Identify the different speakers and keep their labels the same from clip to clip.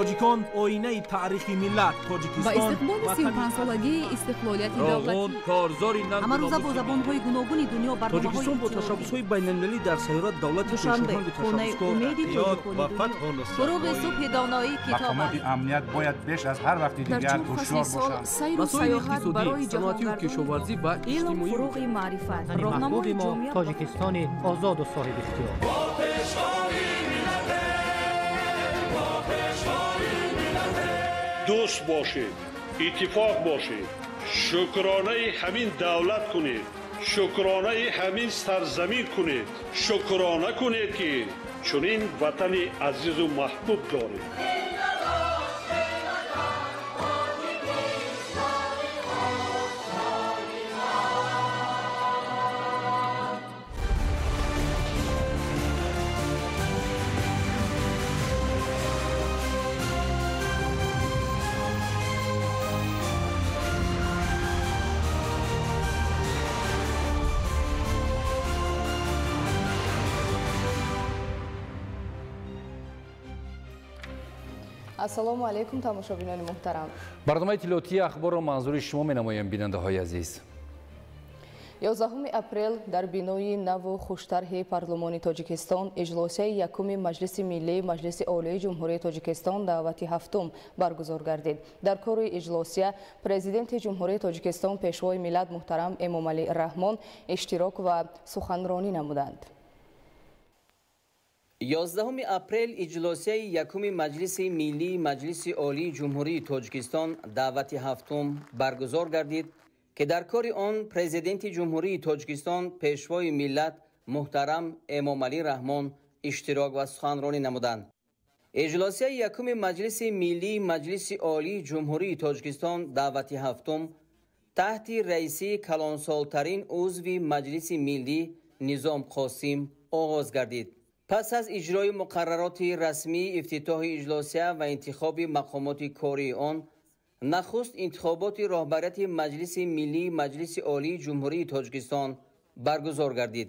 Speaker 1: Тоҷикон оинаи таърихи миллат. Тоҷикистон
Speaker 2: ба истиқболи 35-солагии истиқлолияти давлатӣ.
Speaker 3: Корзори
Speaker 4: ҳамарӯза бо забонҳои гуногуни дунё барномаҳои
Speaker 1: Тоҷикистон бо ташаббусҳои байналмилалӣ дар сайёра давлати
Speaker 4: Душанбе, хонаи умеди тоҷикони дунё. Фуруғи субҳи доноӣ китоб
Speaker 5: аст. Мақомоти амният бояд беш аз ҳар вақти дигар ҳушёр бошанд.
Speaker 2: Сайру саёҳат барои
Speaker 3: саноатию кишоварзӣ ва
Speaker 4: илм, фуруғи маърифат,
Speaker 6: роҳнамои мо Тоҷикистони озоду соҳибихтиёр.
Speaker 7: Дӯст бошед, иттифоқ бошед, шукронаи ҳамин давлат кунед, шукронаи ҳамин сарзамин кунед, шукрона кунед, ки чунин ватани азизу маҳбуб доред.
Speaker 8: Ассалому алайкум, тамошобинони муҳтарам.
Speaker 9: Барномаи иттилоотии ахборро манзури шумо менамоем, бинандаҳои азиз.
Speaker 8: 11 апрел дар бинои наву хуштарҳи Парлумони Тоҷикистон иҷлосияи якуми Маҷлиси Миллии Маҷлиси Олии Ҷумҳурии Тоҷикистон даъвати ҳафтум баргузор гардид. Дар кори иҷлосия Президенти Ҷумҳурии Тоҷикистон, Пешвои миллат муҳтарам Эмомалӣ Раҳмон иштирок ва суханронӣ намуданд.
Speaker 10: 11 апрел иҷлосияи якуми Маҷлиси Миллии Маҷлиси Олии Ҷумҳурии Тоҷикистон даъвати ҳафтум баргузор гардид, ки дар кори он Президенти Ҷумҳурии Тоҷикистон, Пешвои миллат муҳтарам Эмомалӣ Раҳмон иштирок ва суханронӣ намуданд. Иҷлосияи якуми Маҷлиси Миллии Маҷлиси Олии Ҷумҳурии Тоҷикистон даъвати ҳафтум таҳти раисии калонсолтарин узви Маҷлиси Миллӣ Низом Қосим оғоз гардид. Пас аз иҷрои муқаррароти расмии ифтитоҳи иҷлосия ва интихоби мақомоти кории он, нахуст интихоботи роҳбарияти Маҷлиси Миллии Маҷлиси Олии Ҷумҳурии Тоҷикистон баргузор гардид.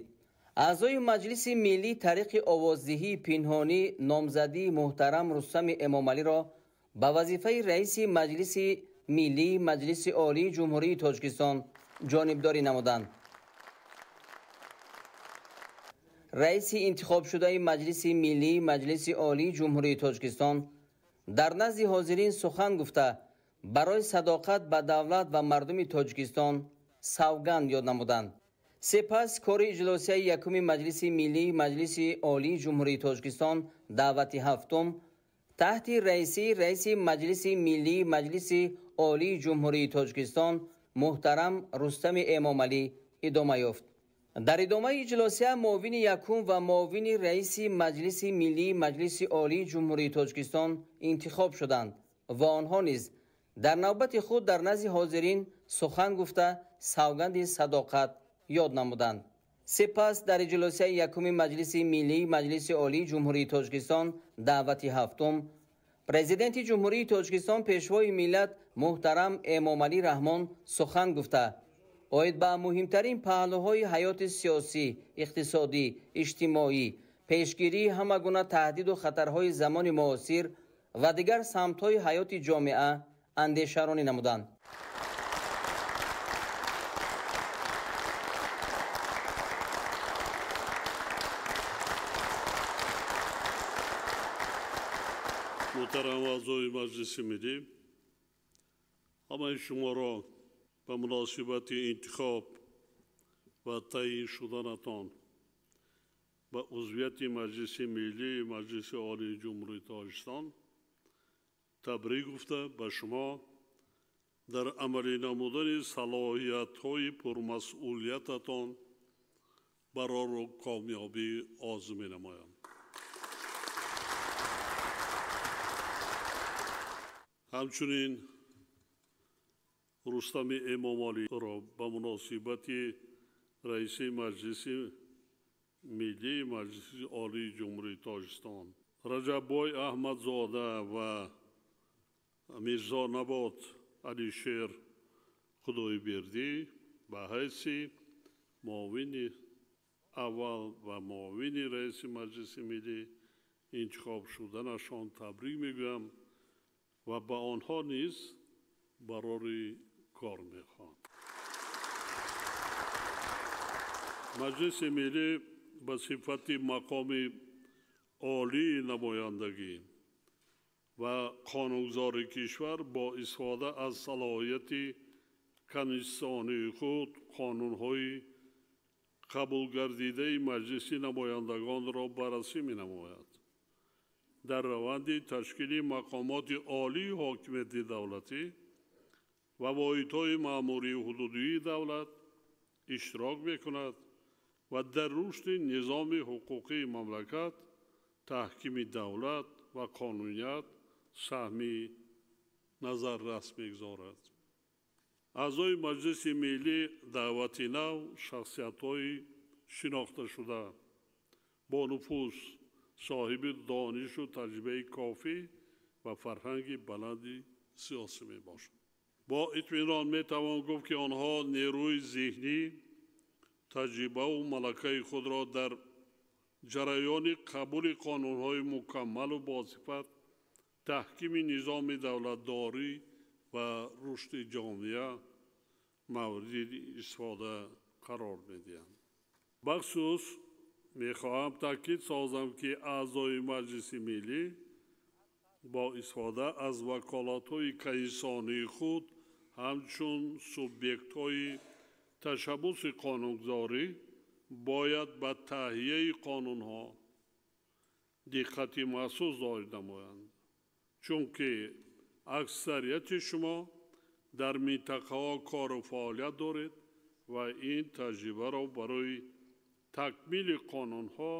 Speaker 10: Аъзои Маҷлиси Миллӣ тариқи овоздиҳии пинҳонӣ номзадии муҳтарам Рустами Эмомалиро ба вазифаи раиси Маҷлиси Миллии Маҷлиси Олии Ҷумҳурии Тоҷикистон ҷонибдорӣ намуданд. Раиси интихобшудаи Маҷлиси Миллии Маҷлиси Олии Ҷумҳурии Тоҷикистон дар назди ҳозирин сухан гуфта, барои садоқат ба давлат ва мардуми Тоҷикистон савганд ёд намуданд. Сипас кори иҷлосияи якуми Маҷлиси Миллии Маҷлиси Олии Ҷумҳурии Тоҷикистон даъвати ҳафтум таҳти раисии раиси Маҷлиси Миллии Маҷлиси Олии Ҷумҳурии Тоҷикистон муҳтарам Рустами Эмомалӣ идома ёфт. Дар идомаи иҷлосия муовини якум ва муовини раиси Маҷлиси Миллии Маҷлиси Олии Ҷумҳурии Тоҷикистон интихоб шуданд ва онҳо низ дар навбати худ дар назди ҳозирин сухан гуфта, савганди садоқат ёд намуданд. Сипас дар иҷлосияи якуми Маҷлиси Миллии Маҷлиси Олии Ҷумҳурии Тоҷикистон даъвати ҳафтум Президенти Ҷумҳурии Тоҷикистон, Пешвои миллат муҳтарам Эмомалӣ Раҳмон сухан гуфта, оид ба муҳимтарин паҳлӯҳои ҳаёти сиёсӣ, иқтисодӣ, иҷтимоӣ, пешгирии ҳама гуна таҳдиду хатарҳои замони муосир ва дигар самтҳои ҳаёти ҷомеа андешаронӣ намуданд.
Speaker 7: Муҳтарам аъзои Маҷлиси Миллӣ, ҳамаи шуморо ба муносибати интихоб ва таъйин шуданатон ба узвияти Маҷлиси Миллии Маҷлиси Олии Ҷумҳурии Тоҷикистон табрик гуфта, ба шумо дар амалӣ намудани салоҳиятҳои пурмасъулиятатон барору комёбӣ орзу менамоям. Ҳамчунин Рустами Эмомалиро ба муносибати раиси Маҷлиси Миллии Маҷлиси Олии Ҷумҳурии Тоҷикистон Раҷаббой Аҳмадзода ва Мирзо Набот Алишер Худойбердӣ ба ҳайси муовини аввал ва муовини раиси Маҷлиси Миллӣ интихоб шуданашон табрик мегӯям. ва ба онҳо низ барори кор мехоҳам. Маҷлиси Миллӣ ба сифати мақоми олии намояндагӣ ва қонунгузори кишвар бо истифода аз салоҳияти конститутсионии худ қонунҳои қабулгардидаи Маҷлиси намояндагонро баррасӣ менамояд. Дар раванди ташкили мақомоти олии ҳокимияти давлатӣ ва воҳидҳои маъмурии ҳудудии давлат иштирок мекунад ва дар рушди низоми ҳуқуқии мамлакат, таҳкими давлат ва қонуният саҳми назаррас мегузорад. Аъзои Маҷлиси Миллӣ даъвати нав шахсиятҳои шинохташуда, бо нуфуз, соҳиби донишу таҷрибаи кофӣ ва фарҳанги баланди сиёсӣ мебошанд. Бо итминон метавон гуфт, ки онҳо нерӯи зеҳнӣ, таҷрибаву малакаи худро дар ҷараёни қабули қонунҳои мукаммалу босифат, таҳкими низоми давлатдорӣ ва рушди ҷомеа мавриди истифода қарор медиҳанд. Бахусус мехоҳам таъкид созам, ки аъзои Маҷлиси Миллӣ бо истифода аз ваколатҳои конститутсионии худ ҳамчун субъектҳои ташаббуси қонунгузорӣ бояд ба таҳияи қонунҳо диққати махсус зоҳир намоянд, чунки аксарияти шумо дар минтақаҳо кору фаъолият доред ва ин таҷрибаро барои такмили қонунҳо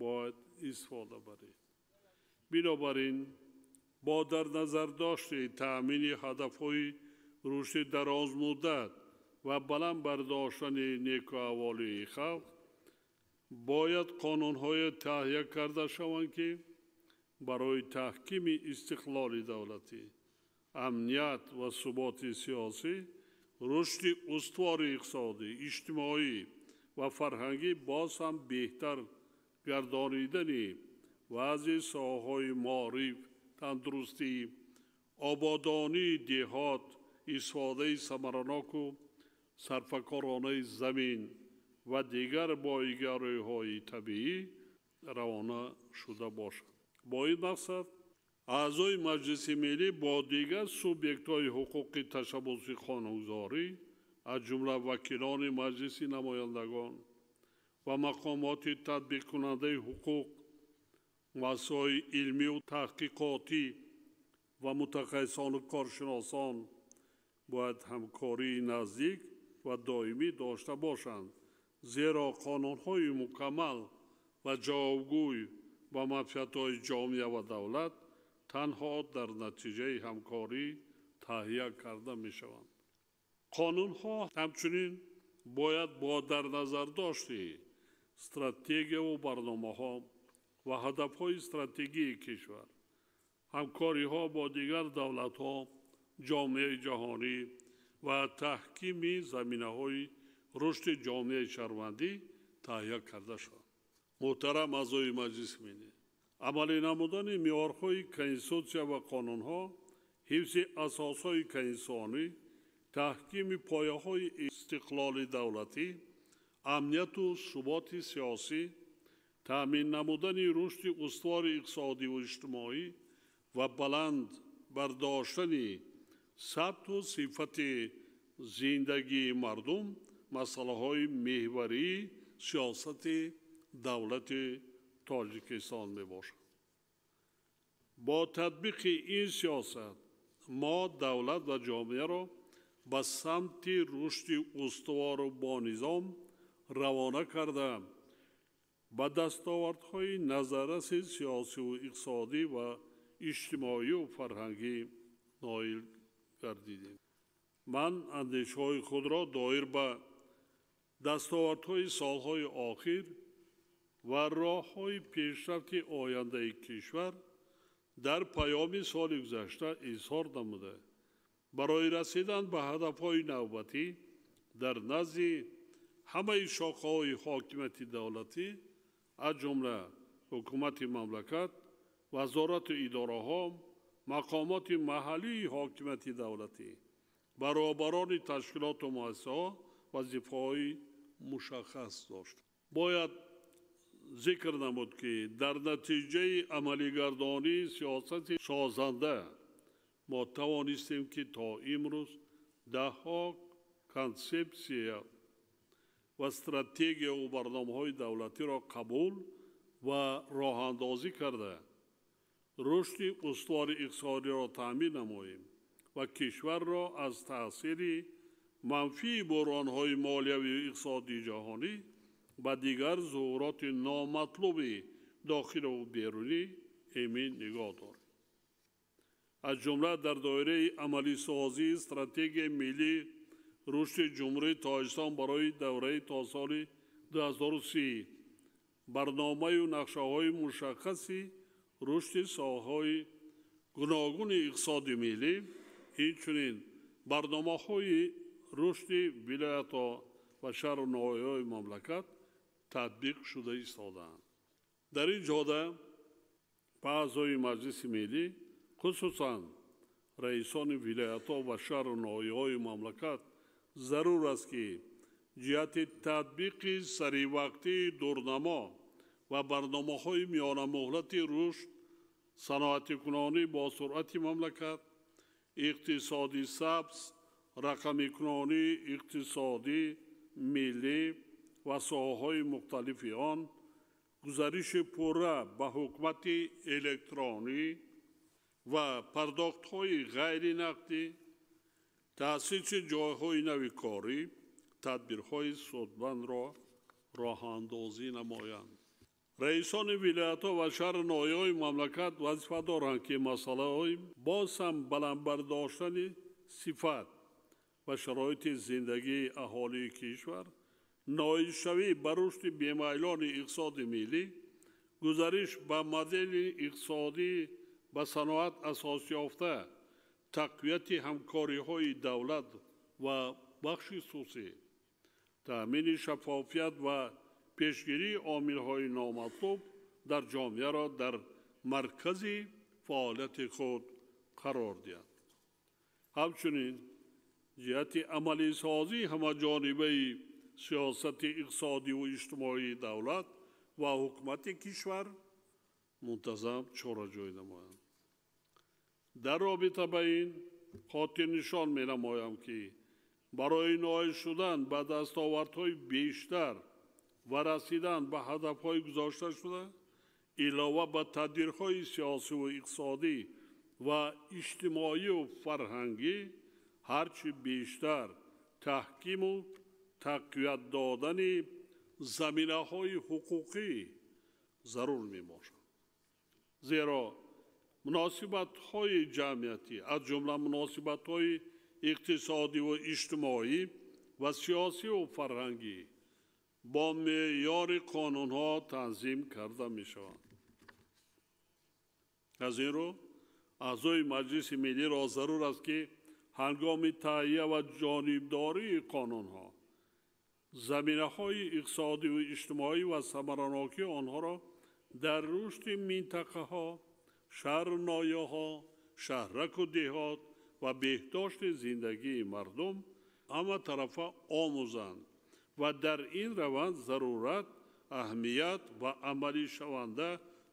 Speaker 7: бояд истифода баред. Бинобар ин, бо дар назардошти таъмини ҳадафҳои рушди дарозмуддат ва баланд бардоштани некуаҳволии халқ, бояд қонунҳое таҳия карда шаванд, ки барои таҳкими истиқлоли давлатӣ, амният ва суботи сиёсӣ, рушди устувори иқтисодӣ, иҷтимоӣ ва фарҳангӣ боз ҳам беҳтар гардонидани вазъи соҳаҳои маориф, тандурустӣ, ободонии деҳот, истифодаи самараноку сарфакоронаи замин ва дигар боигариҳои табиӣ равона шуда бошад. Бо ин мақсад аъзои Маҷлиси Миллӣ бо дигар субъектҳои ҳуқуқи ташаббуси қонунгузорӣ, аз ҷумла вакилони Маҷлиси намояндагон ва мақомоти татбиқкунандаи ҳуқуқ, муассисаҳои илмию таҳқиқотӣ ва мутахассисону коршиносон бояд ҳамкории наздик ва доимӣ дошта бошанд, зеро қонунҳои мукаммал ва ҷавобгӯй ба манфиатҳои ҷомеа ва давлат танҳо дар натиҷаи ҳамкорӣ таҳия карда мешаванд. Қонунҳо ҳамчунин бояд бо дар назардошти стратегияву барномаҳо ва ҳадафҳои стратегии кишвар, ҳамкориҳо бо дигар давлатҳо, ҷомеаи ҷаҳонӣ ва таҳкими заминаҳои рушди ҷомеаи шаҳрвандӣ таҳия карда шаванд. Муҳтарам аъзои Маҷлиси Миллӣ, амалӣ намудани меъёрҳои конститутсия ва қонунҳо, ҳифзи асосҳои конститутсионӣ, таҳкими пояҳои истиқлоли давлатӣ, амнияту суботи сиёсӣ, таъмин намудани рушди устувори иқтисодиву иҷтимоӣ ва баланд бардоштани сатҳу сифати зиндагии мардум масъалаҳои меҳварии сиёсати давлати Тоҷикистон мебошад. Бо татбиқи ин сиёсат мо давлат ва ҷомеаро ба самти рушди устувору бонизом равона карда, ба дастовардҳои назарраси сиёсиву иқтисодӣ ва иҷтимоию фарҳангӣ ноил гардидем. Ман андешаҳои худро доир ба дастовардҳои солҳои охир ва роҳҳои пешрафти ояндаи кишвар дар паёми соли гузашта изҳор намуда, барои расидан ба ҳадафҳои навбатӣ дар назди ҳамаи шохаҳои ҳокимияти давлатӣ, аз ҷумла ҳукумати мамлакат, вазорату идораҳо, мақомоти маҳаллии ҳокимияти давлатӣ, баробарони ташкилоту муассисаҳо вазифаҳои мушаххас дошт. Бояд зикр намуд, ки дар натиҷаи амалигардонии сиёсати созанда мо тавонистем, ки то имрӯз даҳҳо консепсия ва стратегияву барномаҳои давлатиро қабул ва роҳандозӣ карда, рушди устувори иқтисодиро таъмин намоем ва кишварро аз таъсири манфии буҳронҳои молиявию иқтисодии ҷаҳонӣ ба дигар зуҳуроти номатлуби дохилу берунӣ эмин нигоҳ дорем. Аз ҷумла дар доираи амалисозии стратегияи миллии рушди Ҷумҳурии Тоҷикистон барои давраи то соли 2030 барномаю нақшаҳои мушаххаси рушди соҳаҳои гуногуни иқтисоди миллӣ, инчунин барномаҳои рушди вилоятҳо ва шаҳру ноҳияҳои мамлакат татбиқ шуда истодаанд. Дар ин ҷода ба аъзои Маҷлиси Миллӣ, хусусан раисони вилоятҳо ва шаҳру ноҳияҳои мамлакат зарур аст, ки ҷиҳати татбиқи саривақтии дурнамо ва барномаҳои миёнамуҳлати рушд, саноатикунонӣ бо суръати мамлакат, иқтисоди сабз, рақамикунонии иқтисодӣ, миллӣ ва соҳаҳои мухталифи он, гузариши пурра ба ҳукумати электронӣ ва пардохтҳои ғайринақдӣ, таъсиси ҷойҳои нави корӣ, тадбирҳои судмандро роҳандозӣ намоянд. Раисони вилоятҳо ва шаҳру ноҳияҳои мамлакат вазифа доранд, ки масъалаҳои боз ҳам баланд бардоштани сифат ва шароити зиндагии аҳолии кишвар, ноилшавӣ ба рушди бемайлони иқтисоди миллӣ, гузариш ба модели иқтисодӣ ба саноат асос ёфта, тақвияти ҳамкориҳои давлат ва бахши хусусӣ, таъмини шаффофият ва пешгирии омилҳои номатлуб дар ҷомеаро дар маркази фаъолияти худ қарор диҳад. Ҳамчунин ҷиҳати амалисозии ҳамаҷонибаи сиёсати иқтисодиву иҷтимоии давлат ва ҳукумати кишвар мунтазам чораҷӯӣ намоянд. Дар робита ба ин хотирнишон менамоям, ки барои ноил шудан ба дастовардҳои бештар ва расидан ба ҳадафҳои гузошташуда, илова ба тадбирҳои сиёсиву иқтисодӣ ва иҷтимоию фарҳангӣ, ҳарчи бештар таҳкиму тақвият додани заминаҳои ҳуқуқӣ зарур мебошад. Зеро муносибатҳои ҷамъиятӣ, аз ҷумла муносибатҳои иқтисодиву иҷтимоӣ ва сиёсиву фарҳангӣ бо меъёри қонунҳо танзим карда мешаванд. Аз ин рӯ аъзои Маҷлиси Миллиро зарур аст, ки ҳангоми таҳия ва ҷонибдории қонунҳо заминаҳои иқтисодиву иҷтимоӣ ва самаранокии онҳоро дар рушди минтақаҳо, шаҳру ноҳияҳо, шаҳраку деҳот ва беҳдошти зиндагии мардум ҳаматарафа омӯзанд ва дар ин раванд зарурат, аҳамият ва амалишаванда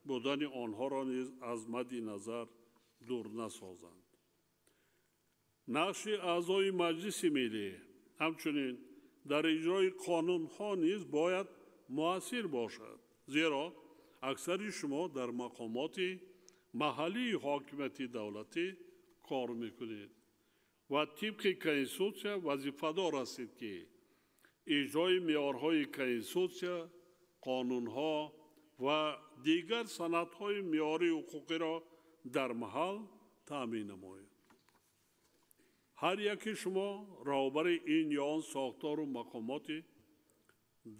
Speaker 7: будани онҳоро низ аз мадди назар дур насозанд. Нақши аъзои Маҷлиси Миллӣ ҳамчунин дар иҷрои қонунҳо низ бояд муассир бошад, зеро аксари шумо дар мақомоти маҳаллии ҳокимияти давлатӣ кор мекунед ва тибқи Конститутсия вазифадор ҳастед, ки иҷрои меъёрҳои Конститутсия, қонунҳо ва дигар санадҳои меъёрии ҳуқуқиро дар маҳал таъмин намоед. Ҳар яки шумо роҳбари ин ё он сохтору мақомоти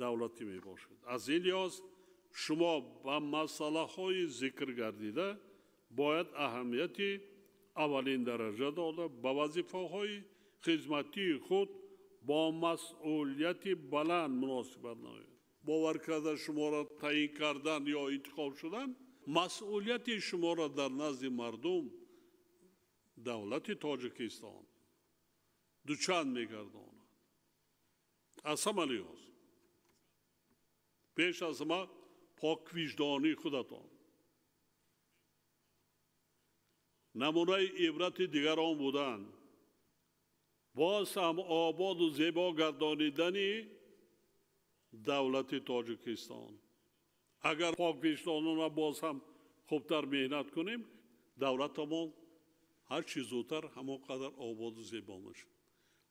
Speaker 7: давлатӣ мебошед. Аз ин лиҳоз шумо ба масъалаҳои зикр гардида бояд аҳамияти аввалин дараҷа дода, ба вазифаҳои хизматии худ бо масъулияти баланд муносибат намоед. Бовар карда шуморо таъин кардан ё интихоб шудан, масъулияти шуморо дар назди мардум давлати Тоҷикистон дучанд мегардонад. Аз ҳама лиҳоз пеш аз ҳама поквиҷдонии худатон, намунаи ибрати дигарон будан, боз ҳам ободу зебо гардонидани давлати Тоҷикистон. Агар поквиҷдонона боз ҳам хубтар меҳнат кунем, давлатамон ҳар чӣ зудтар ҳамон қадар ободу зебо мешавад,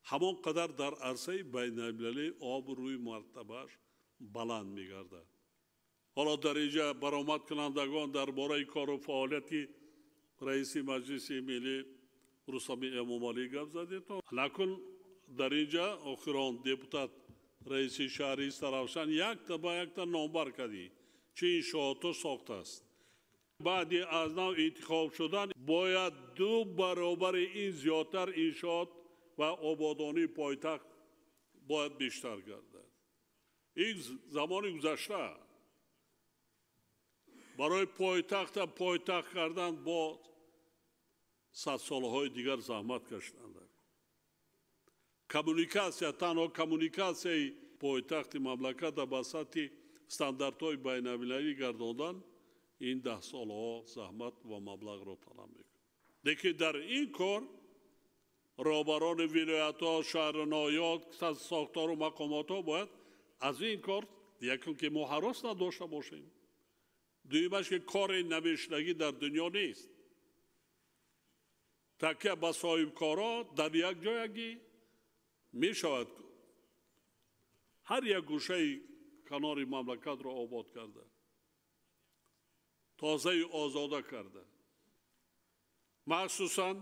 Speaker 7: ҳамон қадар дар арсаи байналмилалӣ обрӯи мартабааш баланд мегардад. Ҳоло дар инҷа баромадкунандагон дар бораи кору фаъолияти раиси Маҷлиси Миллӣ Рустами Эмомалӣ гап задед. Накун дар инҷа охирон депутат раиси шаҳри Истаравшан якта ба якта номбар кардӣ, чӣ иншоото сохтааст. Баъди аз нав интихоб шудан бояд 2 баробари ин зиёдтар иншоот ва ободонии пойтахт бояд бештар гардад. Ин замони гузашта барои пойтахта пойтахт кардан бо садсолаҳои дигар заҳмат кашиданд. Коммуникатсия, танҳо коммуникатсияи пойтахти мамлаката ба сатҳи стандартҳои байналмилалӣ гардондан ин 10 солаҳо заҳмат ва маблағро талаб мекунад. Лекин дар ин кор роҳбарони вилоятҳо, шаҳру ноҳияҳо, сохтору мақомотҳо бояд аз ин кор якум ки мо ҳарос надошта бошем, дуюмаш ки кори намешудагӣ дар дунё нест. Такя ба соҳибкорҳо дар як ҷоягӣ мешавад ҳар як гӯшаи канори мамлакатро обод карда, тозаю озода карда. Махсусан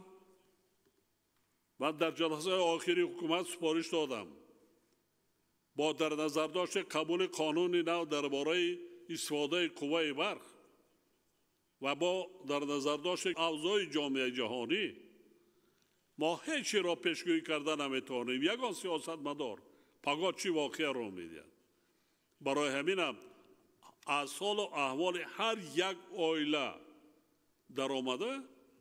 Speaker 7: ман дар ҷаласаи охири ҳукумат супориш додам бо дар назардошти қабули қонуни нав дар бораи истифодаи қувваи барқ ва бо дар назардошти авзои ҷомеаи ҷаҳонӣ мо ҳеҷ чиро пешгӯӣ карда наметавонем. Ягон сиёсатмадор пагоҳ чӣ воқеа рӯ медиҳад. Барои ҳаминам аз ҳолу аҳволи ҳар як оила даромада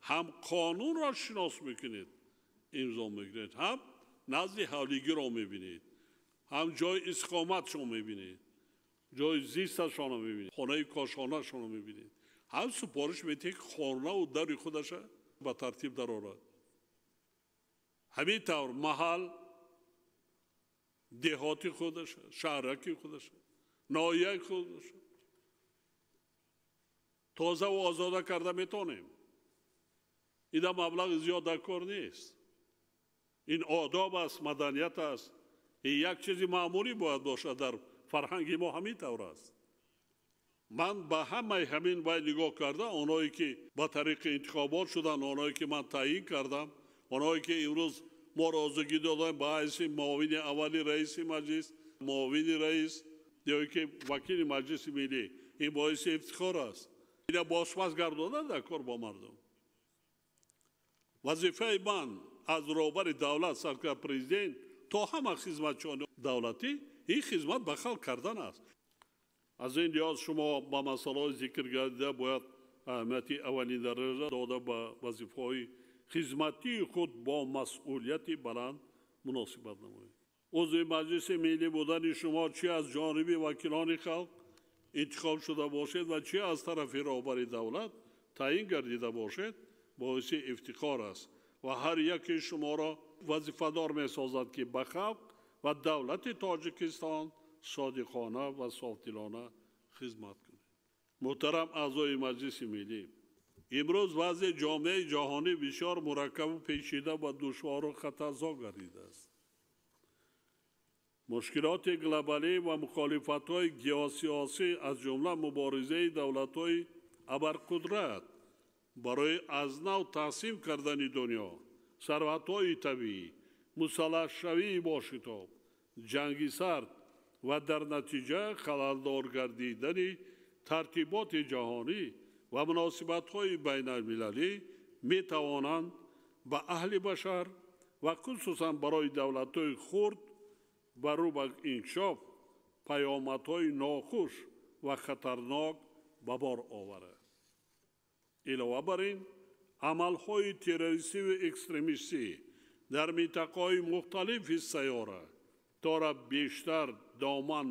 Speaker 7: ҳам қонунро шинос мекунед, имзо мекунед, ҳам назди ҳавлигиро мебинед, ҳам ҷои истиқоматшон мебинед, ҷои зисташонро мебинед, хонаи кошонашонро мебинед, ҳам супориш медиҳед хонаву дари худаша ба тартиб дарорад. Ҳамин тавр маҳал, деҳоти худаша, шаҳраки худаша, ноҳияи худаша тозаву озода карда метавонем. Ина маблағи зиёд дар кор нест. Ин одоб аст, маданият аст. Ин як чизи маъмулӣ бояд бошад, дар фарҳанги мо ҳамин тавр аст. Ман ба ҳамаи ҳамин вай нигоҳ карда, оное ки ба тариқи интихобот шуданд, оное ки ман таъйин кардам, оное ки имрӯз мо розигӣ додем ба ҳайси муовини аввали раиси маҷлис, муовини раис ё ки вакили Маҷлиси Миллӣ, ин боиси ифтихор аст. Ина бозпас гардонад дар кор бо мардум. Вазифаи ман аз роҳбари давлат саркар президент то ҳама хизматчиёни давлатӣ ин хизмат ба халқ кардан аст. Аз ин лиҳоз шумо ба масъалаҳои зикр гардида бояд аҳамияти аввалин дараҷа дода ба вазифаҳои хизматии худ бо масъулияти баланд муносибат намоед. Узви Маҷлиси Миллӣ будани шумо чӣ аз ҷониби вакилони халқ интихоб шуда бошед ва чӣ аз тарафи роҳбари давлат таъйин гардида бошед, боиси ифтихор аст ва ҳар яке шуморо вазифадор месозад ки ба халқ ва давлати Тоҷикистон содиқона ва софдилона хизмат кунед. Муҳтарам аъзои Маҷлиси Миллӣ, имрӯз вазъи ҷомеаи ҷаҳонӣ бисёр мураккабу печида ва душвору хатарзо гардидааст. Мушкилоти глобалӣ ва мухолифатҳои геосиёсӣ аз ҷумла муборизаи давлатҳои абарқудрат барои аз нав тақсим кардани дунё, сарватҳои табиӣ, мусаллаҳшавии бошитоб, ҷанги сард ва дар натиҷа халалдор гардидани тартиботи ҷаҳонӣ ва муносибатҳои байналмилалӣ метавонанд ба аҳли башар ва хусусан барои давлатҳои хурд ва рӯ ба инкишоф паёмадҳои нохуш ва хатарнок ба бор оварад. Илова бар ин, Амалҳои террористиву экстремистӣ дар минтақаҳои мухталифи сайёра тора бештар доман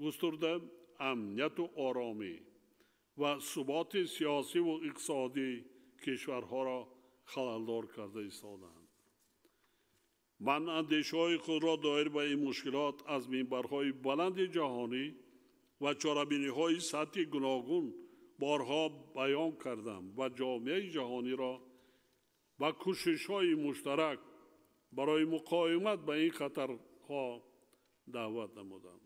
Speaker 7: густурда, амнияту оромӣ ва суботи сиёсиву иқтисодии кишварҳоро халалдор карда истодаанд. Ман андешаҳои худро доир ба ин мушкилот аз минбарҳои баланди ҷаҳонӣ ва чорабиниҳои сатҳи гуногун борҳо баён кардам ва ҷомеаи ҷаҳониро ба кӯшишҳои муштарак барои муқовимат ба ин хатарҳо даъват намудам.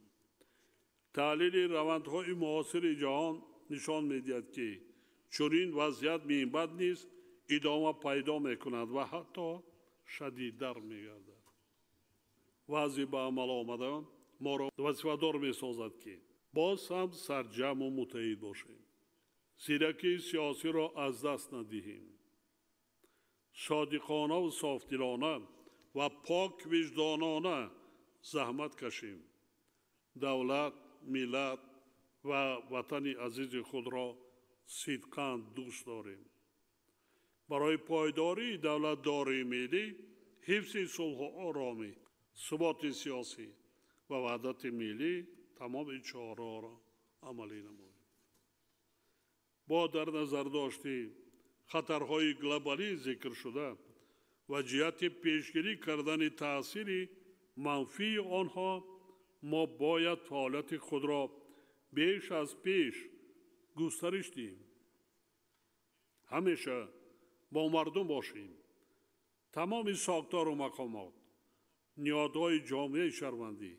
Speaker 7: Таҳлили равандҳои муосири ҷаҳон нишон медиҳад, ки чунин вазъият минбаъд низ идома пайдо мекунад ва ҳатто шадидтар мегардад. Вазъи ба амал омада моро вазифадор месозад, ки боз ҳам сарҷамъу муттаҳид бошем, зиракии сиёсиро аз даст надиҳем, содиқонаву софдилона ва поквиҷдонона заҳмат кашем, давлат, миллат ва ватани азизи худро сидқан дӯст дорем. Барои пойдории давлатдории миллӣ, ҳифзи сулҳу оромӣ, суботи сиёсӣ ва ваҳдати миллӣ тамоми чораҳоро амалӣ намоем. Бо дар назардошти хатарҳои глобалӣ зикршуда ва ҷиҳати пешгирӣ кардани таъсири манфии онҳо, мо бояд фаъолияти худро беш аз пеш густариш диҳем, ҳамеша бо мардум бошем, тамоми сохтору мақомот, ниҳодҳои ҷомеаи шаҳрвандӣ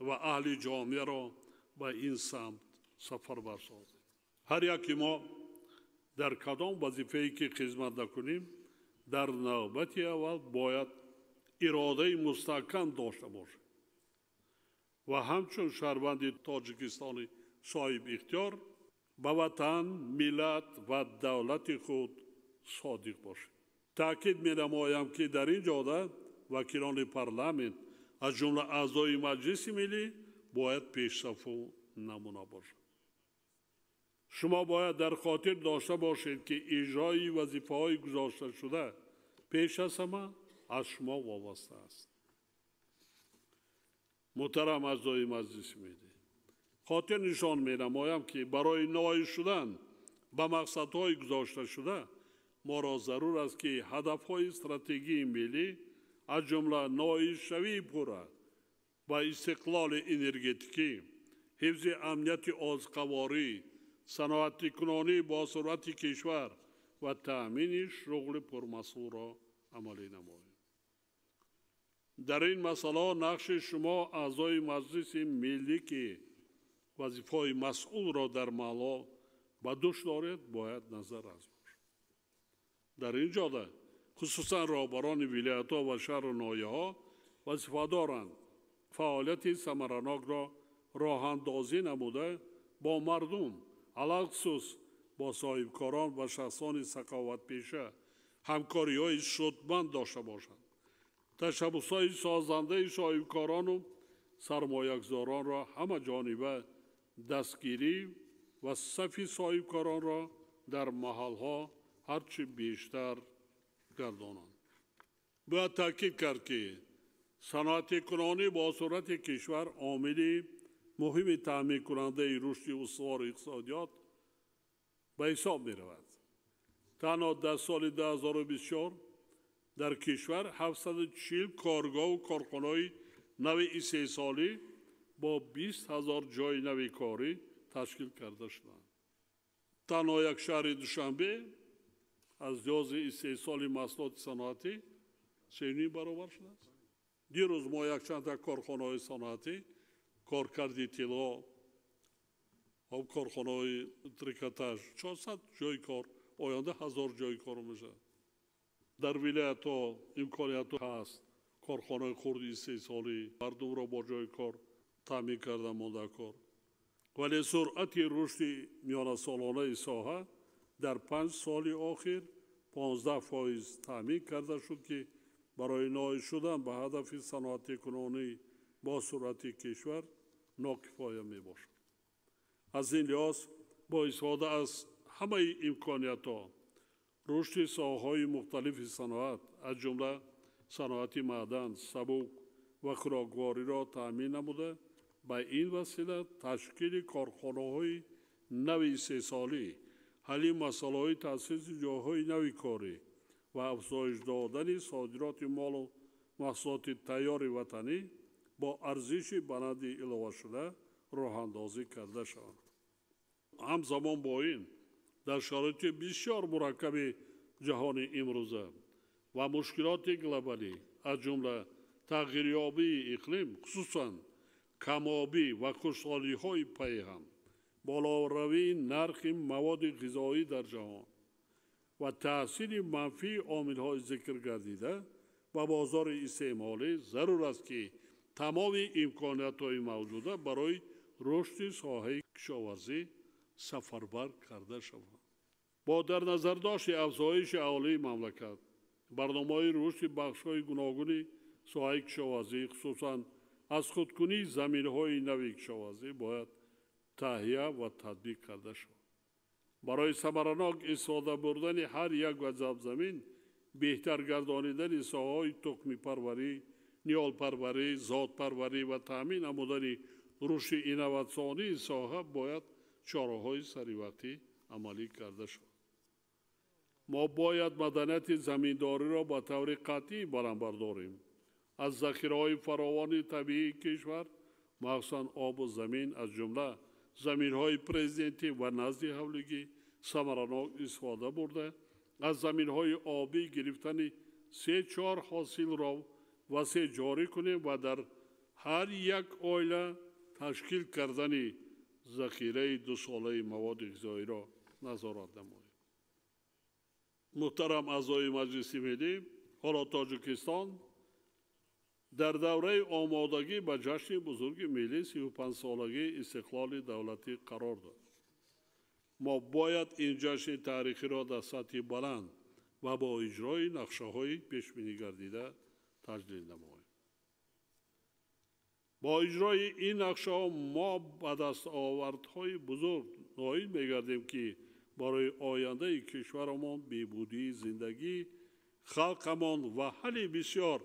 Speaker 7: ва аҳли ҷомеаро ба ин самт сафарбар созем. Ҳар яке мо дар кадом вазифае ки хизмат накунем, дар навбати аввал бояд иродаи мустаҳкам дошта бошем ва ҳамчун шаҳрванди Тоҷикистони соҳибихтиёр ба ватан, миллат ва давлати худ содиқ бошем. Таъкид менамоям, ки дар ин ҷода вакилони парламент, аз ҷумла аъзои Маҷлиси Миллӣ, бояд пешсафу намуна бошанд. Шумо бояд дар хотир дошта бошед, ки иҷрои вазифаҳои гузошташуда пеш аз ҳама аз шумо вобаста аст. Муҳтарам аъзои Маҷлиси Миллӣ, хотир нишон менамоям, ки барои ноил шудан ба мақсадҳои гузошташуда моро зарур аст, ки ҳадафҳои стратегии миллӣ, аз ҷумла ноилшавии пурра ба истиқлоли энергетикӣ, ҳифзи амнияти озуқаворӣ, саноатикунонии босуръати кишвар ва таъмини шуғли пурмасъулро амалӣ намоем. Дар ин масъалаҳо нақши шумо аъзои Маҷлиси Миллӣ, ки вазифаҳои масъулро дар маҳалло ба дӯш доред, бояд назаррас бошад. Дар ин ҷода хусусан роҳбарони вилоятҳо ва шаҳру ноҳияҳо вазифа доранд фаъолияти самаранокро роҳандозӣ намуда, бо мардум, алалхусус бо соҳибкорон ва шахсони саховатпеша ҳамкориҳои судманд дошта бошанд. Ташаббусҳои созандаи соҳибкорону сармоягузоронро ҳамаҷониба дастгирӣ ва сафи соҳибкоронро дар маҳалҳо ҳарчи бештар гардонанд. Бояд таъкид кард, ки саноатикунонӣ бо суръати кишвар омили муҳими таъминкунандаи рушди устувори иқтисодиёт ба ҳисоб меравад. Танҳо дар соли 2024 дар кишвар 740 коргоҳу корхонаҳои нави истеҳсолӣ бо 20 000 ҷойи нави корӣ ташкил карда шуданд. Танҳо як шаҳри Душанбе аз лиҳози истеҳсоли маҳсулоти саноатӣ 3,5 баробар шудааст. Дирӯз мо якчандта корхонаҳои саноатӣ, коркарди тилло, корхонаҳои трикотаж, 400 ҷойи кор, оянда 1000 ҷойи кор мешавад. Дар вилоятҳо имкониятҳо ҳаст, корхонаҳои хурди истеҳсолӣ мардумро бо ҷойи кор таъмин карда монда кор. Вале суръати рушди миёнасолонаи соҳа дар 5 соли охир 15% таъмин карда шуд, ки барои ноил шудан ба ҳадафи саноатикунонӣ бо суръати кишвар нокифоя мебошад. Аз ин лиҳоз бо истифода аз ҳамаи имкониятҳо Рушди соҳаҳои мухталифи саноат, аз ҷумла саноати маъдан, сабук ва хӯроквориро таъмин намуда, ба ин васила ташкили корхонаҳои нави истеҳсолӣ, ҳалли масъалаҳои таъсиси ҷойҳои нави корӣ ва афзоиш додани содироти молу маҳсулоти тайёри ватанӣ бо арзиши баланди иловашуда роҳандозӣ карда шаванд. Ҳамзамон бо ин, дар шароити бисёр мураккаби ҷаҳони имрӯза ва мушкилоти глобалӣ, аз ҷумла тағйирёбии иқлим, хусусан камобӣ ва хушҳолиҳои пайҳам, болоравии нархи маводи ғизоӣ дар ҷаҳон ва таъсири манфии омилҳои зикр гардида ба бозори истеъмолӣ, зарур аст, ки тамоми имкониятҳои мавҷуда барои рушди соҳаи кишоварзӣ сафарбар карда шаванд. Бо дар назардошти афзоиши аҳолии мамлакат, барномаҳои рушди бахшҳои гуногуни соҳаи кишоварзӣ, хусусан аз худкунии заминҳои нави кишоварзӣ бояд таҳия ва татбиқ карда шавад. Барои самаранок истифода бурдани ҳар як вазаб замин, беҳтар гардонидани соҳаҳои тухмипарварӣ, ниҳолпарварӣ, зотпарварӣ ва таъмин намудани рушди инноватсионии соҳа бояд чораҳои саривақтӣ амалӣ карда шавад. Мо бояд маданияти заминдориро ба таври қатъӣ баланд бардорем. Аз захираҳои фаровони табиии кишвар, махсусан обу замин, аз ҷумла заминҳои президентӣ ва назди ҳавлигӣ самаранок истифода бурда, аз заминҳои обӣ гирифтани 3-4 ҳосилро васеъ ҷорӣ кунем ва дар ҳар як оила ташкил кардани захираи дусолаи маводи ғизоиро назорат намоем. Муҳтарам аъзои Маҷлиси Миллӣ, ҳоло Тоҷикистон дар давраи омодагӣ ба ҷашни бузурги миллӣ 35-солагии истиқлоли давлатӣ қарор дод. Мо бояд ин ҷашни таърихиро дар сатҳи баланд ва бо иҷрои нақшаҳои пешбинигардида таҷлил намоем. Бо иҷрои ин нақшаҳо мо ба дастовардҳои бузург ноил мегардем, ки барои ояндаи кишварамон, беҳбудии зиндагӣ халқамон ва ҳалли бисёр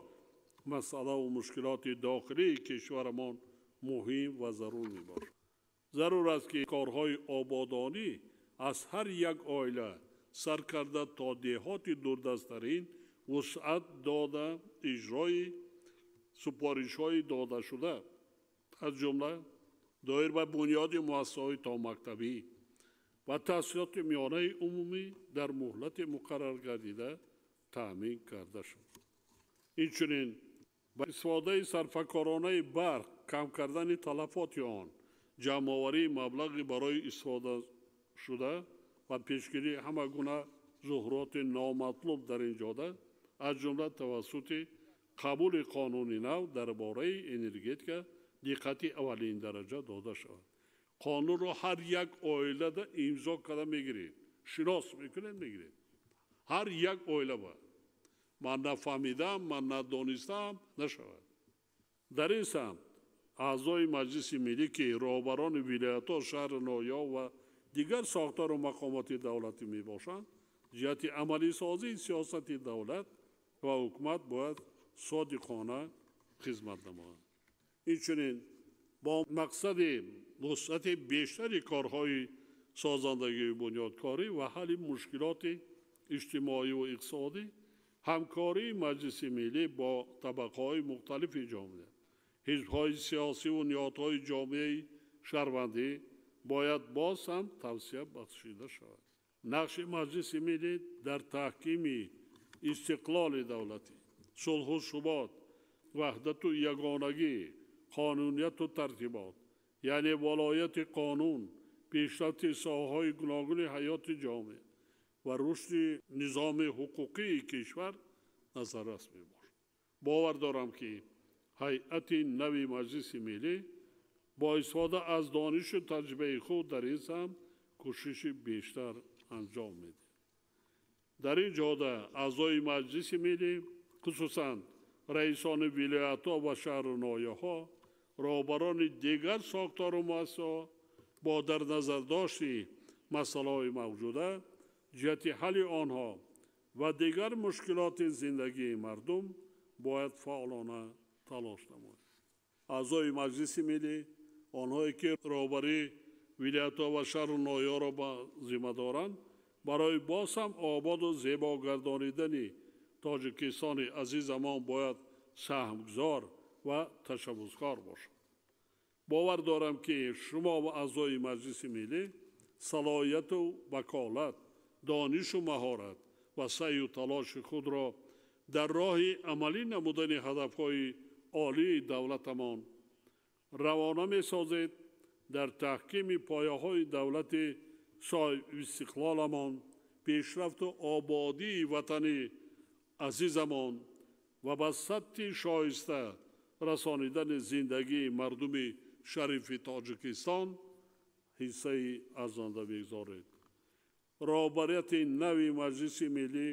Speaker 7: масъалаву мушкилоти дохилии кишварамон муҳим ва зарур мебошад. Зарур аст, ки корҳои ободонӣ аз ҳар як оила сар карда то деҳоти дурдасттарин вусъат дода иҷрои супоришҳои додашуда, аз ҷумла доир ба бунёди муассисаҳои томактабӣ ва таҳсилоти миёнаи умумӣ дар муҳлати муқарраргардида таъмин карда шуд. Инчунин ба истифодаи сарфакоронаи барқ, кам кардани талафоти он, ҷамъоварии маблағи барои истифодашуда ва пешгирии ҳама гуна зуҳуроти номатлуб дар ин ҷода, аз ҷумла тавассути қабули қонуни нав дар бораи энергетика диққати аввалиндараҷа дода шавад. Қонунро ҳар як оилада имзо карда мегиред, шинос мекунед, мегиред. Ҳар як оила ба ман нафаҳмидам, ман надонистам нашавад. Дар ин самт аъзои Маҷлиси Миллӣ, ки роҳбарони вилоятҳо, шаҳру ноҳияҳо ва дигар сохтору мақомоти давлатӣ мебошанд, ҷиҳати амалисозии сиёсати давлат ва ҳукумат бояд содиқона хизмат намоянд. Инчунин бо мақсади вусъати бештари корҳои созандагию бунёдкорӣ ва ҳалли мушкилоти иҷтимоиву иқтисодӣ, ҳамкории Маҷлиси Миллӣ бо табақаҳои мухталифи ҷомеа, ҳизбҳои сиёсиву ниҳодҳои ҷомеаи шаҳрвандӣ бояд боз ҳам тавсия бахшида шавад. Нақши Маҷлиси Миллӣ дар таҳкими истиқлоли давлатӣ, сулҳу субот, ваҳдату ягонагӣ, қонунияту тартибот, яъне волояти қонун, пешрафти соҳаҳои гуногуни ҳаёти ҷомеа ва рушди низоми ҳуқуқии кишвар назаррас мебошад. Бовар дорам, ки ҳайати нави Маҷлиси Миллӣ бо истифода аз донишу таҷрибаи худ дар ин самт кӯшиши бештар анҷом медиҳад. Дар ин ҷода аъзои Маҷлиси Миллӣ, хусусан раисони вилоятҳо ва шаҳру ноҳияҳо, роҳбарони дигар сохтору муассисаҳо бо дар назардошти масъалаҳои мавҷуда ҷиҳати ҳалли онҳо ва дигар мушкилоти зиндагии мардум бояд фаъолона талош намояд. Аъзои Маҷлиси Миллӣ, онҳое ки роҳбарии вилоятҳо ва шаҳру ноҳияҳоро ба зимма доранд, барои боз ҳам ободу зебо гардонидани Тоҷикистони азизамон бояд саҳмгузор ва ташаббускор бошанд. Бовар дорам, ки шумо ва аъзои Маҷлиси Миллӣ салоҳияту ваколат, донишу маҳорат ва саъю талоши худро дар роҳи амалӣ намудани ҳадафҳои олии давлатамон равона месозед, дар таҳкими пояҳои давлати соҳибистиқлоламон, пешрафту ободии ватани азизамон ва ба сатҳи шоиста расонидани зиндагии мардуми шарифи Тоҷикистон ҳиссаи арзанда бигзоред. Роҳбарияти нави Маҷлиси Миллӣ,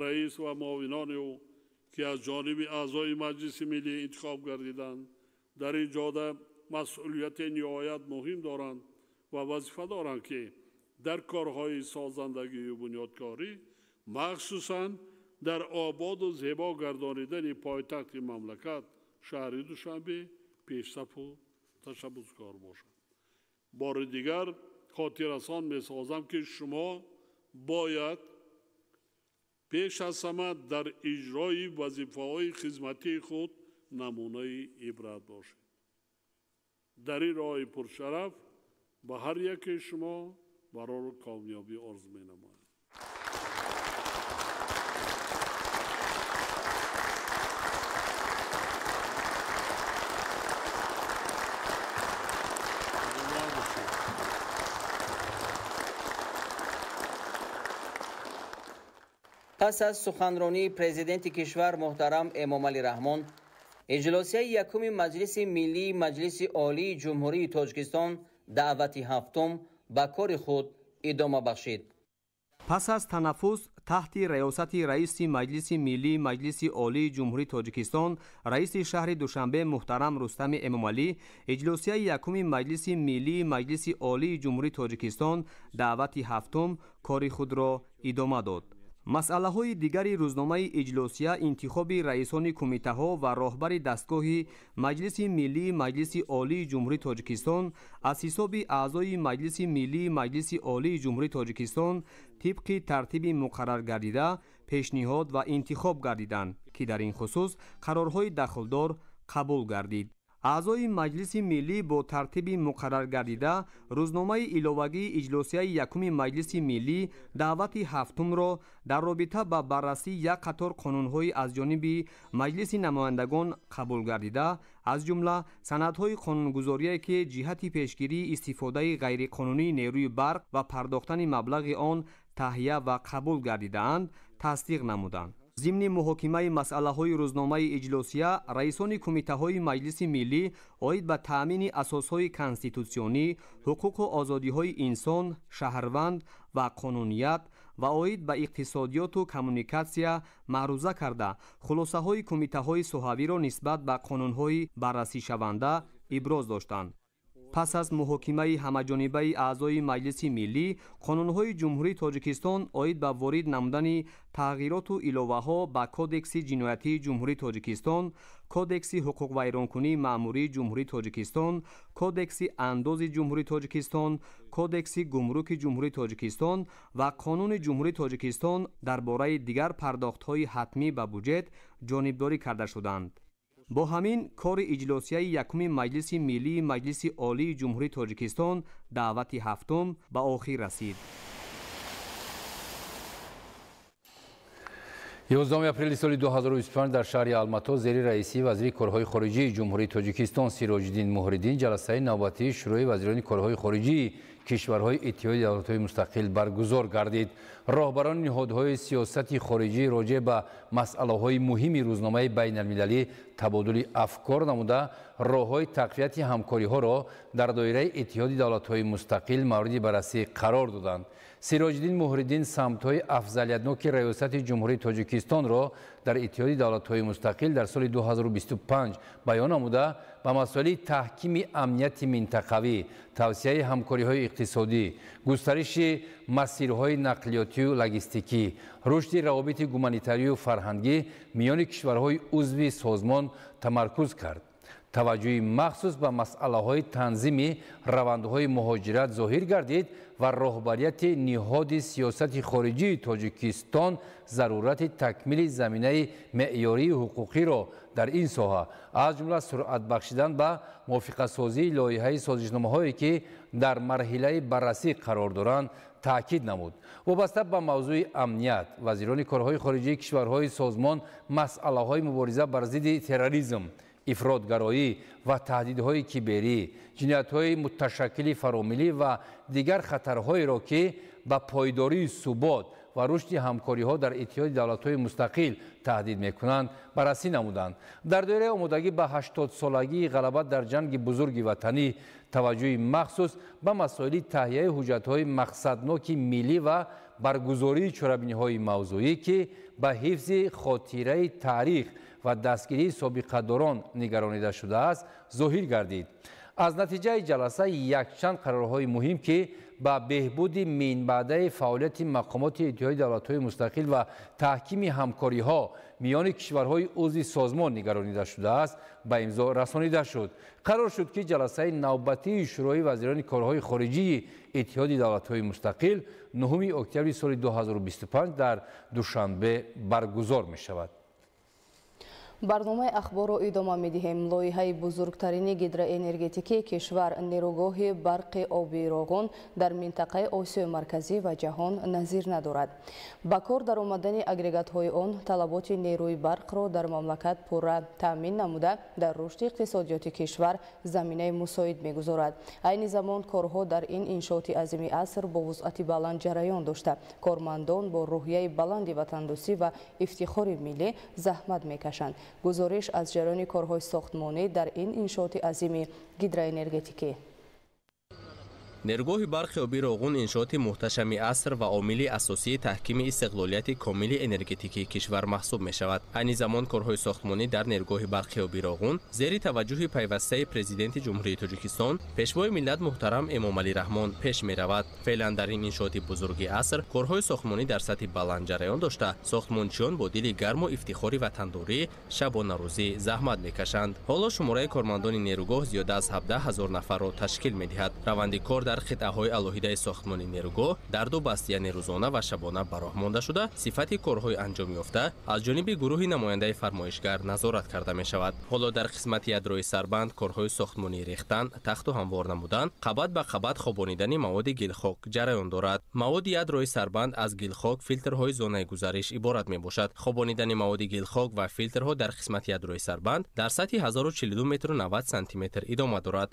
Speaker 7: раис ва муовинони ӯ, ки аз ҷониби аъзои Маҷлиси Миллӣ интихоб гардиданд, дар ин ҷода масъулияти ниҳоят муҳим доранд ва вазифа доранд, ки дар корҳои созандагию бунёдкорӣ, махсусан дар ободу зебо гардонидани пойтахти мамлакат шаҳри Душанбе пешсафу ташаббускор бошанд. Бори дигар хотиррасон месозам, ки шумо бояд пеш аз ҳама дар иҷрои вазифаҳои хизматии худ намунаи ибрат бошед. Дар ин роҳи пуршараф ба ҳар яке шумо барору комёбӣ орзу менамоям.
Speaker 10: Пас аз суханронии президенти кишвар муҳтарам Эмомалӣ Раҳмон, иҷлосияи якуми Маҷлиси Миллии Маҷлиси Олии Ҷумҳурии Тоҷикистон даъвати ҳафтум ба кори худ идома бахшид.
Speaker 3: Пас аз танаффус таҳти раёсати раиси Маҷлиси Миллии Маҷлиси Олии Ҷумҳурии Тоҷикистон, раиси шаҳри Душанбе муҳтарам Рустами Эмомалӣ, иҷлосияи якуми Маҷлиси Миллии Маҷлиси Олии Ҷумҳурии Тоҷикистон даъвати ҳафтум кори худро идома дод. Масъалаҳои дигари рӯзномаи иҷлосия интихоби раисони кумитаҳо ва роҳбари дастгоҳи Маҷлиси Миллии Маҷлиси Олии Ҷумҳурии Тоҷикистон аз ҳисоби аъзои Маҷлиси Миллии Маҷлиси Олии Ҷумҳурии Тоҷикистон тибқи тартиби муқарраргардида пешниҳод ва интихоб гардиданд, ки дар ин хусус қарорҳои дахлдор қабул гардид. Аъзои Маҷлиси Миллӣ бо тартиби муқарраргардида рӯзномаи иловагии иҷлосияи якуми Маҷлиси Миллӣ даъвати ҳафтумро дар робита ба баррасии як қатор қонунҳои аз ҷониби Маҷлиси намояндагон қабул гардида, аз ҷумла санадҳои қонунгузорие, ки ҷиҳати пешгирии истифодаи ғайриқонунии нерӯи барқ ва пардохтани маблағи он таҳия ва қабул гардидаанд, тасдиқ намуданд. Зимни муҳокимаи масъалаҳои рӯзномаи иҷлосия, раисони кумитаҳои Маҷлиси Миллӣ оид ба таъмини асосҳои конститутсионӣ, ҳуқуқу озодиҳои инсон, шаҳрванд ва қонуният ва оид ба иқтисодиёту коммуникатсия маъруза карда, хулосаҳои кумитаҳои соҳавиро нисбат ба қонунҳои баррасишаванда иброз доштанд. Пас аз муҳокимаи ҳамаҷонибаи аъзои Маҷлиси Миллӣ, қонунҳои Ҷумҳурии Тоҷикистон оид ба ворид намудани тағйироту иловаҳо ба Кодекси ҷиноятии Ҷумҳурии Тоҷикистон, Кодекси ҳуқуқвайронкунии маъмурии Ҷумҳурии Тоҷикистон, Кодекси андози Ҷумҳурии Тоҷикистон, Кодекси гумруки Ҷумҳурии Тоҷикистон ва Қонуни Ҷумҳурии Тоҷикистон дар бораи дигар пардохтҳои ҳатмӣ ба буҷет ҷонибдорӣ карда шуданд. Бо ҳамин кори иҷлосияи якуми Маҷлиси Миллии Маҷлиси Олии Ҷумҳурии Тоҷикистон даъвати ҳафтум ба охир расид.
Speaker 9: 11 апрели соли 2025 дар шаҳри Алмато зери раисии вазири корҳои хориҷии Ҷумҳурии Тоҷикистон Сироҷиддин Муҳриддин ҷаласаи навбатии Шӯрои вазирони корҳои хориҷии кишварҳои Иттиҳоди давлатҳои мустақил баргузор гардид. Роҳбарони ниҳодҳои сиёсати хориҷӣ роҷеъ ба масъалаҳои муҳими рӯзномаи байналмилалӣ табодули афкор намуда, роҳҳои тақвияти ҳамкориҳоро дар доираи Иттиҳоди давлатҳои мустақил мавриди баррасӣ қарор доданд. Сироҷиддин Муҳриддин самтҳои афзалиятноки раёсати Ҷумҳурии Тоҷикистонро дар Иттиҳоди давлатҳои мустақил дар соли 2025 баён намуда, ба масоили таҳкими амнияти минтақавӣ, тавсияи ҳамкориҳои иқтисодӣ, густариши масирҳои нақлиётию логистикӣ, рушди равобити гуманитарию фарҳангӣ миёни кишварҳои узви созмон тамаркуз кард. Таваҷҷӯҳи махсус ба масъалаҳои танзими равандҳои муҳоҷират зоҳир гардид ва роҳбарияти ниҳоди сиёсати хориҷии Тоҷикистон зарурати такмили заминаи меъёрии ҳуқуқиро дар ин соҳа, аз ҷумла суръат бахшидан ба мувофиқасозии лоиҳаи созишномаҳое, ки дар марҳилаи баррасӣ қарор доранд, таъкид намуд. Вобаста ба мавзӯи амният, вазирони корҳои хориҷии кишварҳои созмон масъалаҳои мубориза бар зидди терроризм, ифротгароӣ ва таҳдидҳои киберӣ, ҷиноятҳои муташаккили фаромиллӣ ва дигар хатарҳоеро, ки ба пойдории субот ва рушди ҳамкориҳо дар Иттиҳоди давлатҳои мустақил таҳдид мекунанд, баррасӣ намуданд. Дар доираи омодагӣ ба 80-солагии ғалаба дар ҷанги бузурги ватанӣ таваҷҷӯҳи махсус ба масоили таҳияи ҳуҷҷатҳои мақсадноки миллӣ ва баргузории чорабиниҳои мавзӯӣ, ки ба ҳифзи хотираи таърих ва дастгирии собиқадорон нигаронида шудааст, зоҳир гардид. Аз натиҷаи ҷаласа якчанд қарорҳои муҳим, ки ба беҳбуди минбаъдаи фаъолияти мақомоти Иттиҳоди давлатҳои мустақил ва таҳкими ҳамкориҳо миёни кишварҳои узви созмон нигаронида шудааст, ба имзо расонида шуд. Қарор шуд, ки ҷаласаи навбатии Шӯрои вазирони корҳои хориҷии Иттиҳоди давлатҳои мустақил 9 октябри соли 2025 дар Душанбе баргузор мешавад.
Speaker 8: Барномаи ахборро идома медиҳем. Лоиҳаи бузургтарини гидроэнергетикии кишвар, нерӯгоҳи барқи оби Роғун, дар минтақаи Осиёи Марказӣ ва ҷаҳон назир надорад. Ба кор даромадани агрегатҳои он талаботи нерӯи барқро дар мамлакат пурра таъмин намуда, дар рушди иқтисодиёти кишвар заминаи мусоид мегузорад. Айни замон корҳо дар ин иншооти азими аср бо вусъати баланд ҷараён дошта, кормандон бо рӯҳияи баланди ватандӯстӣ ва ифтихори миллӣ заҳмат мекашанд. Гузориш аз ҷараёни корҳои сохтмонӣ дар ин иншооти азими гидроэнергетикӣ.
Speaker 11: Нерӯгоҳи барқи оби Роғун иншооти муҳташами аср ва омили асосии таҳкими истиқлолияти комили энергетикии кишвар маҳсуб мешавад. Айни замон корҳои сохтмонӣ дар нерӯгоҳи барқи оби Роғун зери таваҷҷӯҳи пайвастаи Президенти Ҷумҳурии Тоҷикистон, Пешвои миллат муҳтарам Эмомалӣ Раҳмон пеш меравад. Феълан дар ин иншооти бузурги аср корҳои сохтмонӣ дар сатҳи баланд ҷараён дошта, сохтмончиён бо дили гарму ифтихори ватандорӣ шабонарӯзӣ заҳмат мекашанд. Ҳоло шумораи кормандони нерӯгоҳ зиёда аз 17 ҳазор нафарро ташкил медиҳад. Раванди кор дар қитъаҳои алоҳидаи сохтмони нерӯгоҳ дар ду баст, яъне рӯзона ва шабона, ба роҳ монда шуда, сифати корҳои анҷомёфта аз ҷониби гурӯҳи намояндаи фармоишгар назорат карда мешавад. Ҳоло дар қисмати ядрои сарбанд корҳои сохтмонии рехтан, тахту ҳамвор намудан, қабат ба қабат хобонидани маводи гилхок ҷараён дорад. Маводи ядрои сарбанд аз гилхок, филтрҳои зонаи гузариш иборат мебошад. Хобонидани маводи гилхок ва филтрҳо дар қисмати ядрои сарбанд дар сатҳи 1042 метру 90 сантиметр идома дорад.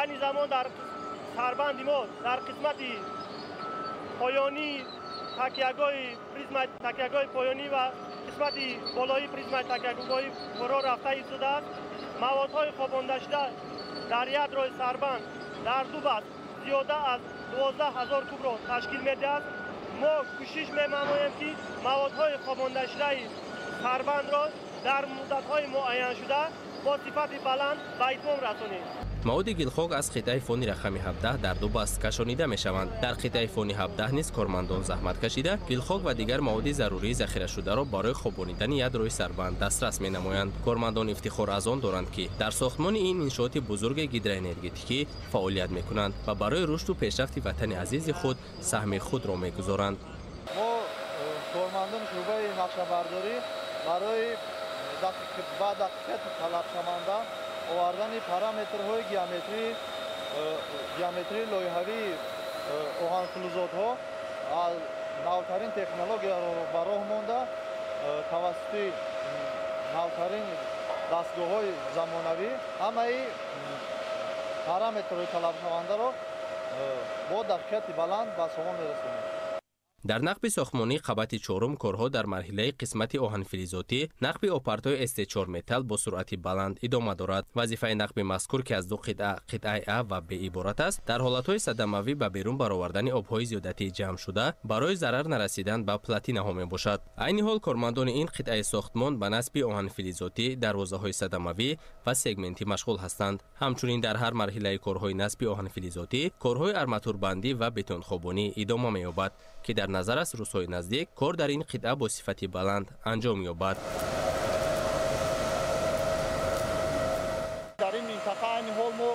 Speaker 12: Айни замон дар сарбанди мо дар қисмати поёнии такягоҳи призмаи такягоҳи поёнӣ ва қисмати болоии призмаи такягоҳи фуро рафта истодааст. Маводҳои хобондашуда дар ядрои сарбанд дар ду баст зиёда аз 12 ҳазор кубро ташкил медиҳад. Мо кӯшиш менамоем, ки маводҳои хобондашудаи сарбандро дар муддатҳои муайяншуда бо сифати баланд ба итмом расонем.
Speaker 11: Маводи гилхок аз қитъаи фони рақами 17 дар ду баст кашонида мешаванд. Дар қитъаи фони 17 низ кормандон заҳмат кашида, гилхок ва дигар маводи зарурии захирашударо барои хобонидани ядрои сарбанд дастрас менамоянд. Кормандон ифтихор аз он доранд, ки дар сохтмони ин иншооти бузурги гидроэнергетикӣ фаъолият мекунанд ва барои рушду пешрафти ватани азизи худ саҳми худро мегузоранд.
Speaker 13: Мо кормандони шӯъбаи нақшабардорӣ барои ба дақиқати талабшаванда овардани параметрҳои геометрии лоиҳавии оҳанфилизотҳо аз навтарин технологияро ба роҳ монда, тавассути навтарин дастгоҳҳои замонавӣ ҳамаи параметрҳои талабшавандаро бо дақиқати баланд ба сомон мерасонем.
Speaker 11: Дар нақби сохтмонии қабати чорум корҳо дар марҳилаи қисмати оҳанфилизотӣ нақби опартои СТ4 металл бо суръати баланд идома дорад. Вазифаи нақби мазкур, ки аз ду қитъа, қитъаи А ва Б иборат аст, дар ҳолатҳои садамавӣ ба берун баровардани обҳои зиёдатии ҷамъшуда барои зарар нарасидан ба платинаҳо мебошад. Айни ҳол кормандони ин қитъаи сохтмон ба насби оҳанфилизотӣ, дарвозаҳои садамавӣ ва сегментӣ машғул ҳастанд. Ҳамчунин дар ҳар марҳилаи корҳои насби оҳанфилизотӣ корҳои арматурбандӣ ва бетонхобонӣ идома меёбад, ки дар назар аст рӯзҳои наздик кор дар ин қитъа бо сифати баланд анҷом ёбад.
Speaker 13: Дар ин минтақа айни ҳол мо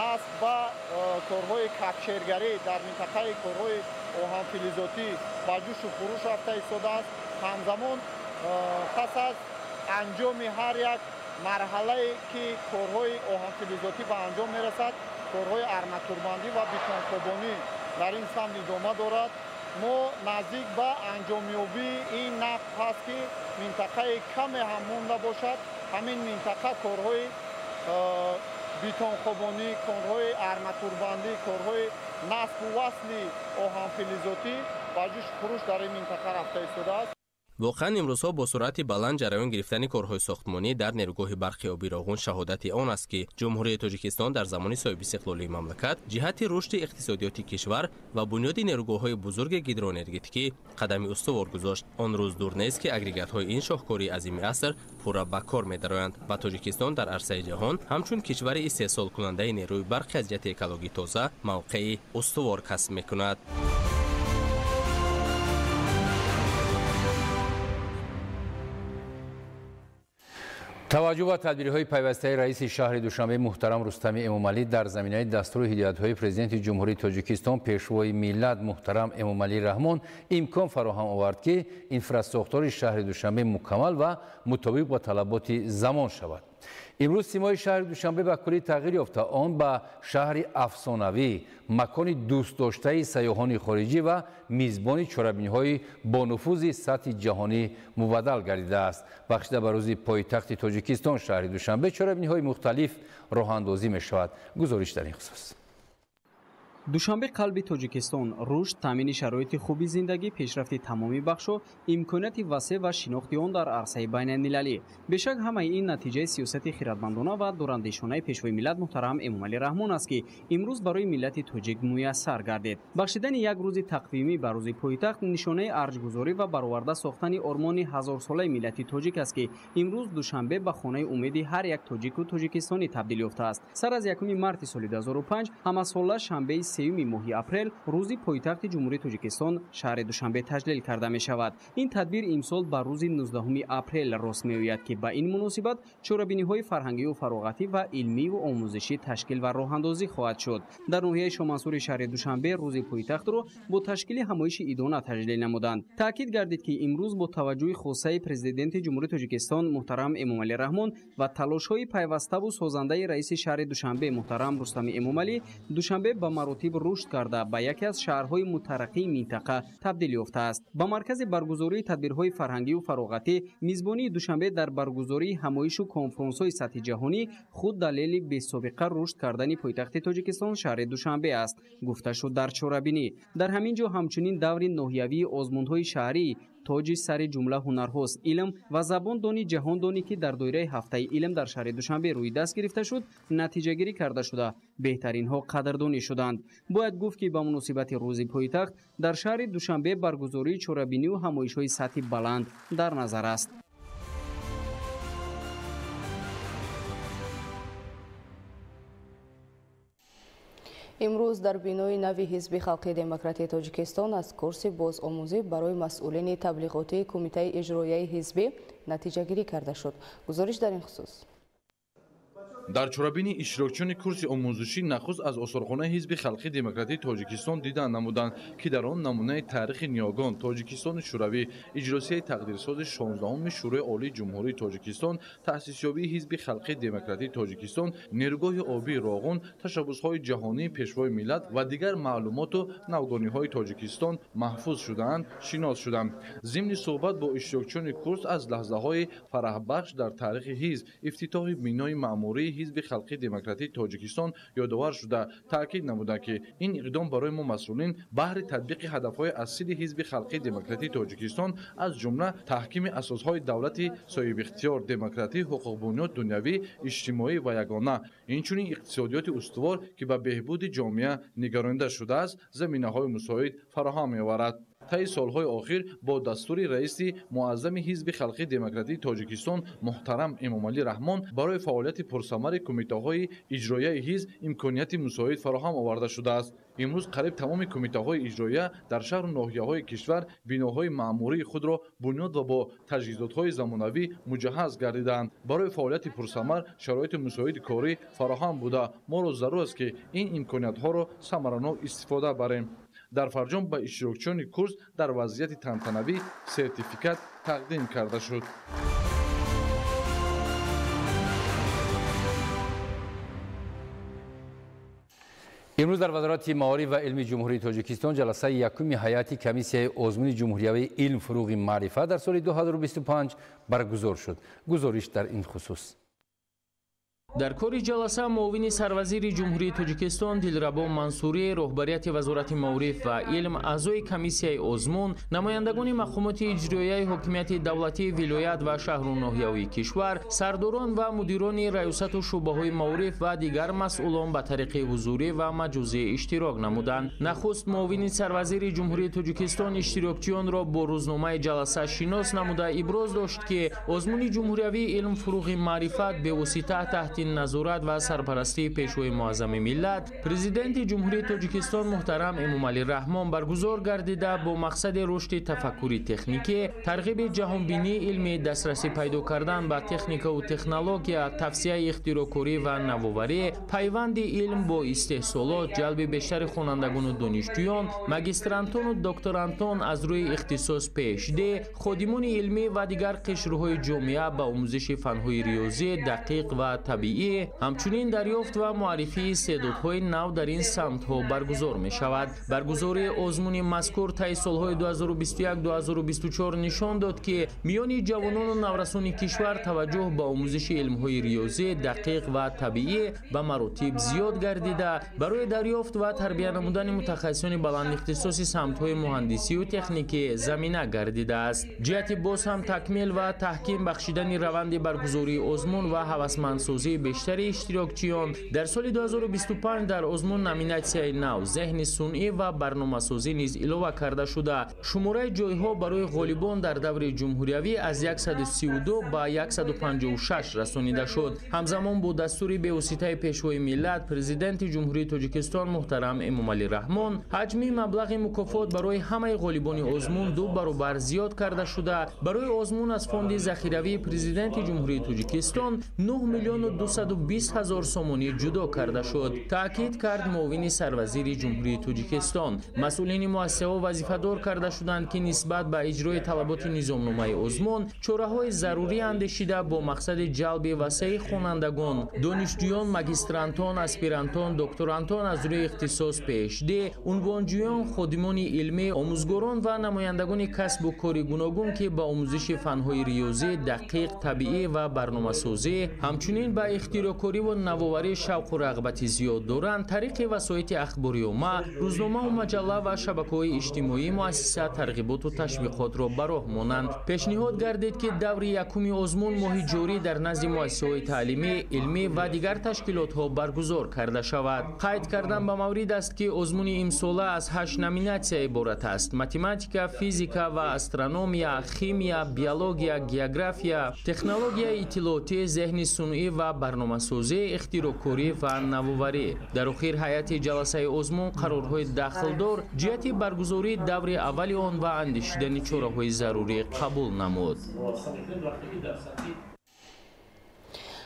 Speaker 13: насб ба корҳои капшергарӣ дар минтақаи корҳои оҳанфилизотӣ ба ҷӯшу хуруш рафта истодааст. Ҳамзамон пас аз анҷоми ҳар як марҳалае ки корҳои оҳанфилизотӣ ба анҷом мерасад, корҳои арматурбандӣ ва бетонхобонӣ дар ин самт идома дорад. Мо наздик ба анҷомёбии ин нақб ҳаст, ки минтақаи каме ҳам монда бошад. Ҳамин минтақа корҳои бетонхобонӣ, корҳои арматурбандӣ, корҳои насбу васли оҳанфилизотӣ ба ҷӯшу хуруш дар ин минтақа рафта истодааст.
Speaker 11: Воқеан имрӯзҳо бо суръати баланд ҷараён гирифтани корҳои сохтмонӣ дар нерӯгоҳи барқи оби Роғун шаҳодати он аст, ки Ҷумҳурии Тоҷикистон дар замони соҳибистиқлолии мамлакат ҷиҳати рушди иқтисодиёти кишвар ва бунёди нерӯгоҳҳои бузурги гидроэнергетикӣ қадами устувор гузошт. Он рӯз дур нест, ки агрегатҳои ин шоҳкории азими аср пурра ба кор медароянд ва Тоҷикистон дар арсаи ҷаҳон ҳамчун кишвари истеҳсолкунандаи нерӯи барқи аз ҷиҳати экологӣ тоза мавқеи устувор касб мекунад.
Speaker 9: Таваҷҷӯҳ ба тадбирҳои пайвастаи раиси шаҳри Душанбе муҳтарам Рустами Эмомалӣ дар заминаи дастуру ҳидоятҳои президенти Ҷумҳурии Тоҷикистон пешвои миллат муҳтарам Эмомалӣ Раҳмон имкон фароҳам овард, ки инфрасохтори шаҳри Душанбе мукаммал ва мутобиқ ба талаботи замон шавад. Имрӯз симои шаҳри Душанбе ба куллӣ тағйир ёфта, он ба шаҳри афсонавӣ, макони дӯстдоштаи сайёҳони хориҷӣ ва мизбони чорабиниҳои бонуфузи сатҳи ҷаҳонӣ мубаддал гардидааст. Бахшида ба рӯзи пойтахти Тоҷикистон шаҳри Душанбе чорабиниҳои мухталиф роҳандозӣ мешавад. Гузориш дар ин хусус.
Speaker 14: Душанбе қалби Тоҷикистон, рушд, таъмини шароити хуби зиндагӣ, пешрафти тамоми бахшҳо, имконияти васеъ ва шинохти он дар арсаи байналмилалӣ. Бешак ҳамаи ин натиҷаи сиёсати хиратмандона ва дурандешонаи пешвои миллат муҳтарам Эмомалӣ Раҳмон аст, ки имрӯз барои миллати тоҷик муяссар гардид. Бахшидани як рӯзи тақвимӣ ба рӯзи пойтахт нишонаи арҷгузорӣ ва бароварда сохтани ормони ҳазорсолаи миллати тоҷик аст, ки имрӯз Душанбе ба хонаи умеди ҳар як тоҷику тоҷикистонӣ табдил ёфтааст. Сар аз 1 марти соли 2005 ҳамасола шанбеи 3 моҳи апрел рӯзи пойтахти Ҷумҳурии Тоҷикистон шаҳри Душанбе таҷлил карда мешавад. Ин тадбир имсол ба рӯзи 19 апрел рост меояд, ки ба ин муносибат чорабиниҳои фарҳангию фароғатӣ ва илмию омӯзишӣ ташкил ва роҳандозӣ хоҳад шуд. Дар ноҳияи Шомансури шаҳри Душанбе рӯзи пойтахтро бо ташкили ҳамоиши идона таҷлил намуданд. Таъкид гардид, ки имрӯз бо таваҷҷӯҳи хосаи президенти Ҷумҳурии Тоҷикистон муҳтарам Эмомалӣ Раҳмон ва талошҳои пайваставу созандаи раиси шаҳри Душанбе муҳтарам Рустами Эмомалӣ, Душанбе ба маротиб рушд карда ба яке аз шаҳрҳои мутараққии минтақа табдил ёфтааст. Ба маркази баргузории тадбирҳои фарҳангию фароғатӣ, мизбонии Душанбе дар баргузории ҳамоишу конфронсҳои сатҳи ҷаҳонӣ худ далели бесобиқа рушд кардани пойтахти Тоҷикистон шаҳри Душанбе аст, гуфта шуд дар чорабинӣ. Дар ҳамин ҷо ҳамчунин даври ноҳиявии озмунҳои шаҳрӣ тоҷи сари ҷумла ҳунарҳост, илм ва забондони ҷаҳондонӣ, ки дар доираи ҳафтаи илм дар шаҳри Душанбе рӯи даст гирифта шуд, натиҷагирӣ карда шуда, беҳтаринҳо қадрдонӣ шуданд. Бояд гуфт, ки ба муносибати рӯзи пойтахт дар шаҳри Душанбе баргузории чорабинию ҳамоишҳои сатҳи баланд дар назар аст.
Speaker 8: Имрӯз дар бинои нави Ҳизби Халқии Демократии Тоҷикистон аз курси бозомӯзӣ барои масъулини таблиғотии Кумитаи иҷроияи ҳизбӣ натиҷагирӣ карда шуд. Гузориш дар ин хусус.
Speaker 15: Дар чорабини иштирокчиёни курси омӯзишӣ нахуст аз осорхонаи Ҳизби Халқии Демократии Тоҷикистон дидан намуданд, ки дар он намунаи таърихи ниёгон, Тоҷикистони Шӯравӣ, иҷлосияи тақдирсози 16-уми Шӯрои Олии Ҷумҳурии Тоҷикистон, таъсисёбии Ҳизби Халқии Демократии Тоҷикистон, нерӯгоҳи обии Роғун, ташаббусҳои ҷаҳонии пешвои миллат ва дигар маълумоту навгониҳои Тоҷикистон маҳфуз шудаанд, шинос шуданд. Зимни суҳбат бо иштирокчиёни курс аз лаҳзаҳои фараҳбахш дар таърихи ҳизб, ифтитоҳи бинои маъмурии Ҳизби Халқии Демократии Тоҷикистон ёдовар шуда, таъкид намуданд, ки ин иқдом барои мо масъулин баҳри татбиқи ҳадафҳои асили Ҳизби Халқии Демократии Тоҷикистон, аз ҷумла таҳкими асосҳои давлати соҳибихтиёр, демократӣ, ҳуқуқбунёд, дунявӣ, иҷтимоӣ ва ягона, инчунин иқтисодиёти устувор, ки ба беҳбуди ҷомеа нигаронида шудааст, заминаҳои мусоид фароҳам меоварад. Таи солҳои охир бо дастури раиси муаззами Ҳизби Халқии Демократии Тоҷикистон муҳтарам Эмомалӣ Раҳмон барои фаъолияти пурсамари кумитаҳои иҷроияи ҳизб имконияти мусоид фароҳам оварда шудааст. Имрӯз қариб тамоми кумитаҳои иҷроия дар шаҳру ноҳияҳои кишвар биноҳои маъмурии худро бунёд ва бо таҷҳизотҳои замонавӣ муҷаҳҳаз гардидаанд. Барои фаъолияти пурсамар шароити мусоиди корӣ фароҳам буда, моро зарур аст, ки ин имкониятҳоро самаранок истифода барем. Дар фарҷом ба иштирокчиёни курс дар вазъияти тантанавӣ сертификат тақдим карда шуд.
Speaker 9: Имрӯз дар Вазорати маориф ва илми Ҷумҳурии Тоҷикистон ҷаласаи якуми ҳайати комиссияи озмуни ҷумҳуриявии илм фуруғи маърифат дар соли 2025 баргузор шуд. Гузориш дар ин хусус.
Speaker 16: Дар кори ҷаласа муовини сарвазири Ҷумҳурии Тоҷикистон Дилрабо Мансурӣ, роҳбарияти Вазорати маориф ва илм, аъзои комиссияи озмун, намояндагони мақомоти иҷроияи ҳокимияти давлатии вилоят ва шаҳру ноҳияҳои кишвар, сардорон ва мудирони раёсату шӯъбаҳои маориф ва дигар масъулон ба тариқи ҳузурӣ ва маҷозӣ иштирок намуданд. Нахуст муовини сарвазири Ҷумҳурии Тоҷикистон иштирокчиёнро бо рӯзномаи ҷаласа шинос намуда иброз дошт, ки озмуни ҷумҳуриявии илм фуруғи маърифат бевосита таҳти назорат ва сарпарастии Пешвои муаззами миллат, Президенти Ҷумҳурии Тоҷикистон муҳтарам Эмомалӣ Раҳмон баргузор гардида бо мақсади рушди тафаккури техникӣ, тарғиби ҷаҳонбинии илмӣ, дастрасӣ пайдо кардан ба техникаву технология, тавсияи ихтироъкорӣ ва навоварӣ, пайванди илм бо истеҳсолот, ҷалби бештари хонандагону донишҷӯён, магистрантону докторантон аз рӯи ихтисос PhD, ходимони илмӣ ва дигар қишрҳои ҷомеа ба омӯзиши фанҳои риёзӣ, дақиқ ва табиӣ, ҳамчунин дарёфт ва муаррифии истеъдодҳои нав дар ин самтҳо баргузор мешавад. Баргузории озмуни мазкур таи солҳои 2021-2024 нишон дод, ки миёни ҷавонону наврасони кишвар таваҷҷӯҳ ба омӯзиши илмҳои риёзӣ, дақиқ ва табиӣ ба маротиб зиёд гардида, барои дарёфт ва тарбия намудани мутахассисони баландихтисоси самтҳои муҳандисию техникӣ замина гардидааст. Ҷиҳати боз ҳам такмил ва таҳким бахшидани раванди баргузории озмун ва ҳавасмандсозии бештари иштирокчиён дар соли 2025 дар озмун номинатсияи нав зеҳни сунъӣ ва барномасозӣ низ илова карда шуда, шумораи ҷойҳо барои ғолибон дар даври ҷумҳуриявӣ аз 132 ба 156 расонида шуд. Ҳамзамон бо дастури бевоситаи Пешвои миллат, Президенти Ҷумҳурии Тоҷикистон муҳтарам Эмомалӣ Раҳмон ҳаҷми маблағи мукофот барои ҳамаи ғолибони озмун 2 баробар зиёд карда шуда, барои озмун аз фонди захиравии Президенти Ҷумҳурии Тоҷикистон 9 220 000 сомонӣ ҷудо карда шуд, таъкид кард муовини сарвазири Ҷумҳурии Тоҷикистон. Масъулини муассисаҳо вазифадор карда шуданд, ки нисбат ба иҷрои талаботи низомномаи озмун чораҳои зарурӣ андешида бо мақсади ҷалби васеи хонандагон, донишҷӯён, магистрантон, аспирантон, докторантон аз рӯи ихтисос PhD, унвонҷӯён, ходимони илмӣ, омӯзгорон ва намояндагони касбу кори гуногун, ки ба омӯзиши фанҳои риёзӣ, дақиқ, табиӣ ва барномасозӣ, ҳамчунин ба ихтироъкорӣ ва навоварӣ шавқу рағбати зиёд доранд, тариқи васоити ахбори омма, рӯзномаву маҷалла ва шабакаҳои иҷтимоии муассиса тарғиботу ташвиқотро ба роҳ монанд. Пешниҳод гардид, ки даври якуми озмун моҳи ҷорӣ дар назди муассисаҳои таълимӣ, илмӣ ва дигар ташкилотҳо баргузор карда шавад. Қайд кардан ба маврид аст, ки озмуни имсола аз 8 номинатсия иборат аст: математика, физика ва астрономия, химия, биология, география, технологияи иттилоотӣ, зеҳни сунъӣ ва барномасозӣ, ихтироъкорӣ ва навоварӣ. Дар охир ҳайати ҷаласаи озмун қарорҳои дахлдор ҷиҳати баргузории даври аввали он ва андешидани чораҳои зарурӣ қабул намуд.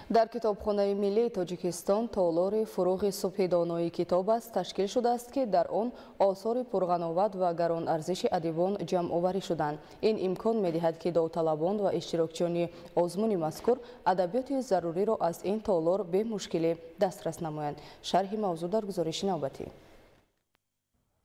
Speaker 8: Дар Китобхонаи миллии Тоҷикистон толори фуруғи субҳи донои китоб аст ташкил шудааст, ки дар он осори пурғановат ва гаронарзиши адибон ҷамъоварӣ шуданд. Ин имкон медиҳад, ки довталабон ва иштирокчиёни озмуни мазкур адабиёти заруриро аз ин толор бемушкилӣ дастрас намоянд. Шарҳи мавзӯъ дар гузориши навбатӣ.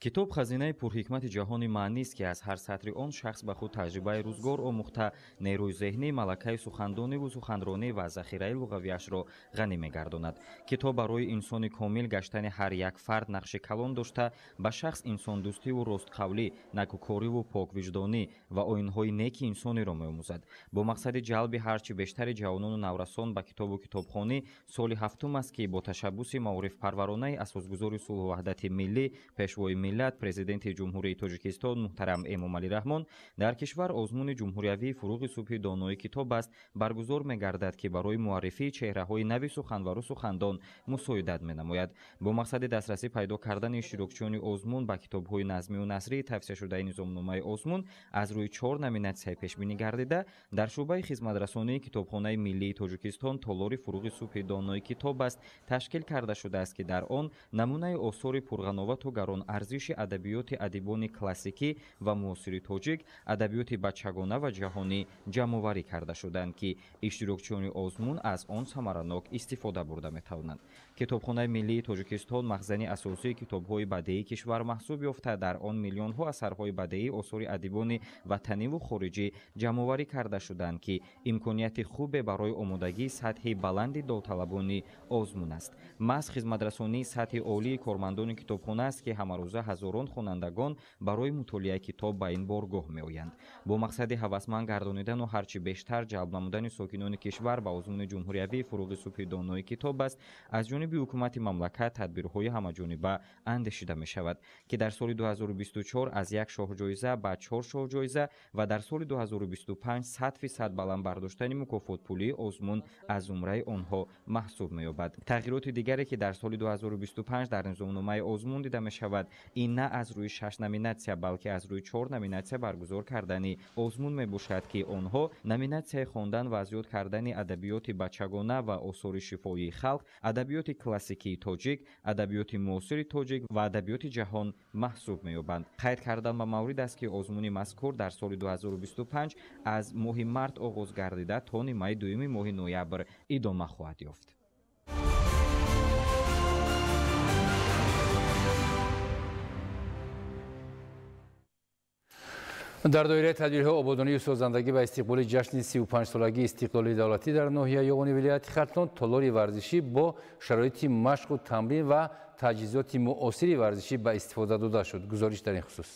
Speaker 17: Китоб хазинаи пурҳикмати ҷаҳони маънист, ки аз ҳар сатри он шахс ба худ таҷрибаи рӯзгор омӯхта, нерӯи зеҳнӣ, малакаи сухандониву суханронӣ ва захираи луғавиашро ғанӣ мегардонад. Китоб барои инсони комил гаштани ҳар як фард нақши калон дошта, ба шахс инсондӯстиву ростқавлӣ, накӯкориву поквиҷдонӣ ва оинҳои неки инсониро меомӯзад. Бо мақсади ҷалби ҳарчи бештари ҷавонону наврасон ба китобу китобхонӣ, соли ҳафтум аст, ки бо ташаббуси маорифпарваронаи асосгузори сулҳу ваҳдати миллӣ, пешвои миллат, Президенти Ҷумҳурии Тоҷикистон муҳтарам Эмомалӣ Раҳмон дар кишвар озмуни ҷумҳуриявии «Фуруғи субҳи донои китоб аст» баргузор мегардад, ки барои муаррифии чеҳраҳои нави суханвару сухандон мусоидат менамояд. Бо мақсади дастрасӣ пайдо кардани иштирокчиёни озмун ба китобҳои назмию насрии тавсияшудаи низомномаи озмун аз рӯи 4 номинатсияи пешбинӣ гардида, дар шӯъбаи хизматрасонии Китобхонаи миллии Тоҷикистон толори «Фуруғи субҳи донои китоб аст» ташкил карда шудааст, ки дар он намунаи осори пурғановату гаронарзиши адабиёти адибони классикӣ ва муосири тоҷик, адабиёти бачагона ва ҷаҳонӣ ҷамъоварӣ карда шуданд, ки иштирокчиёни озмун аз он самаранок истифода бурда метавонанд. Китобхонаи миллии Тоҷикистон махзани асосии китобҳои бадеии кишвар маҳсуб ёфта, дар он миллионҳо асарҳои бадеии осори адибони ватаниву хориҷӣ ҷамъоварӣ карда шуданд, ки имконияти хубе барои омодагии сатҳи баланди довталабони озмун аст. Маҳз хизматрасонии сатҳи олии кормандони китобхона аст, ки ҳамарӯза ҳазорон хонандагон барои мутолиаи китоб ба ин боргоҳ меоянд. Бо мақсади ҳавасманд гардонидану ҳарчи бештар ҷалб намудани сокинони кишвар ба озмуни ҷумҳуриявии «Фуруғи субҳи донои китоб аст» аз ҷониби ҳукумати мамлакат тадбирҳои ҳамаҷониба андешида мешавад, ки дар соли 2024 аз 1 шоҳҷоиза ба 4 шоҳҷоиза ва дар соли 2025 100% баланд бардоштани мукофотпулии озмун аз зумраи онҳо маҳсуб меёбад. Тағйироти дигаре, ки дар соли 2025 дар низомномаи озмун дида мешавад, ин на аз рӯи 6 номинатсия, балки аз рӯи 4 номинатсия баргузор кардани озмун мебошад, ки онҳо номинатсияи хондан ва зиёд кардани адабиёти бачагона ва осори шифоии халқ, адабиёти классикии тоҷик, адабиёти муосири тоҷик ва адабиёти ҷаҳон маҳсуб меёбанд. Қайд кардан ба маврид аст, ки озмуни мазкур дар соли 2025 аз моҳи март оғоз гардида то нимаи дуюми моҳи ноябр идома хоҳад ёфт.
Speaker 9: Дар доираи тадбирҳои ободонию созандагӣ ва истиқболи ҷашни 35-солагии истиқлоли давлатӣ дар ноҳияи Ёвони вилояти Хатлон толори варзишӣ бо шароити машқу тамрин ва таҷҳизоти муосири варзишӣ ба истифода дода шуд. Гузориш дар ин хусус.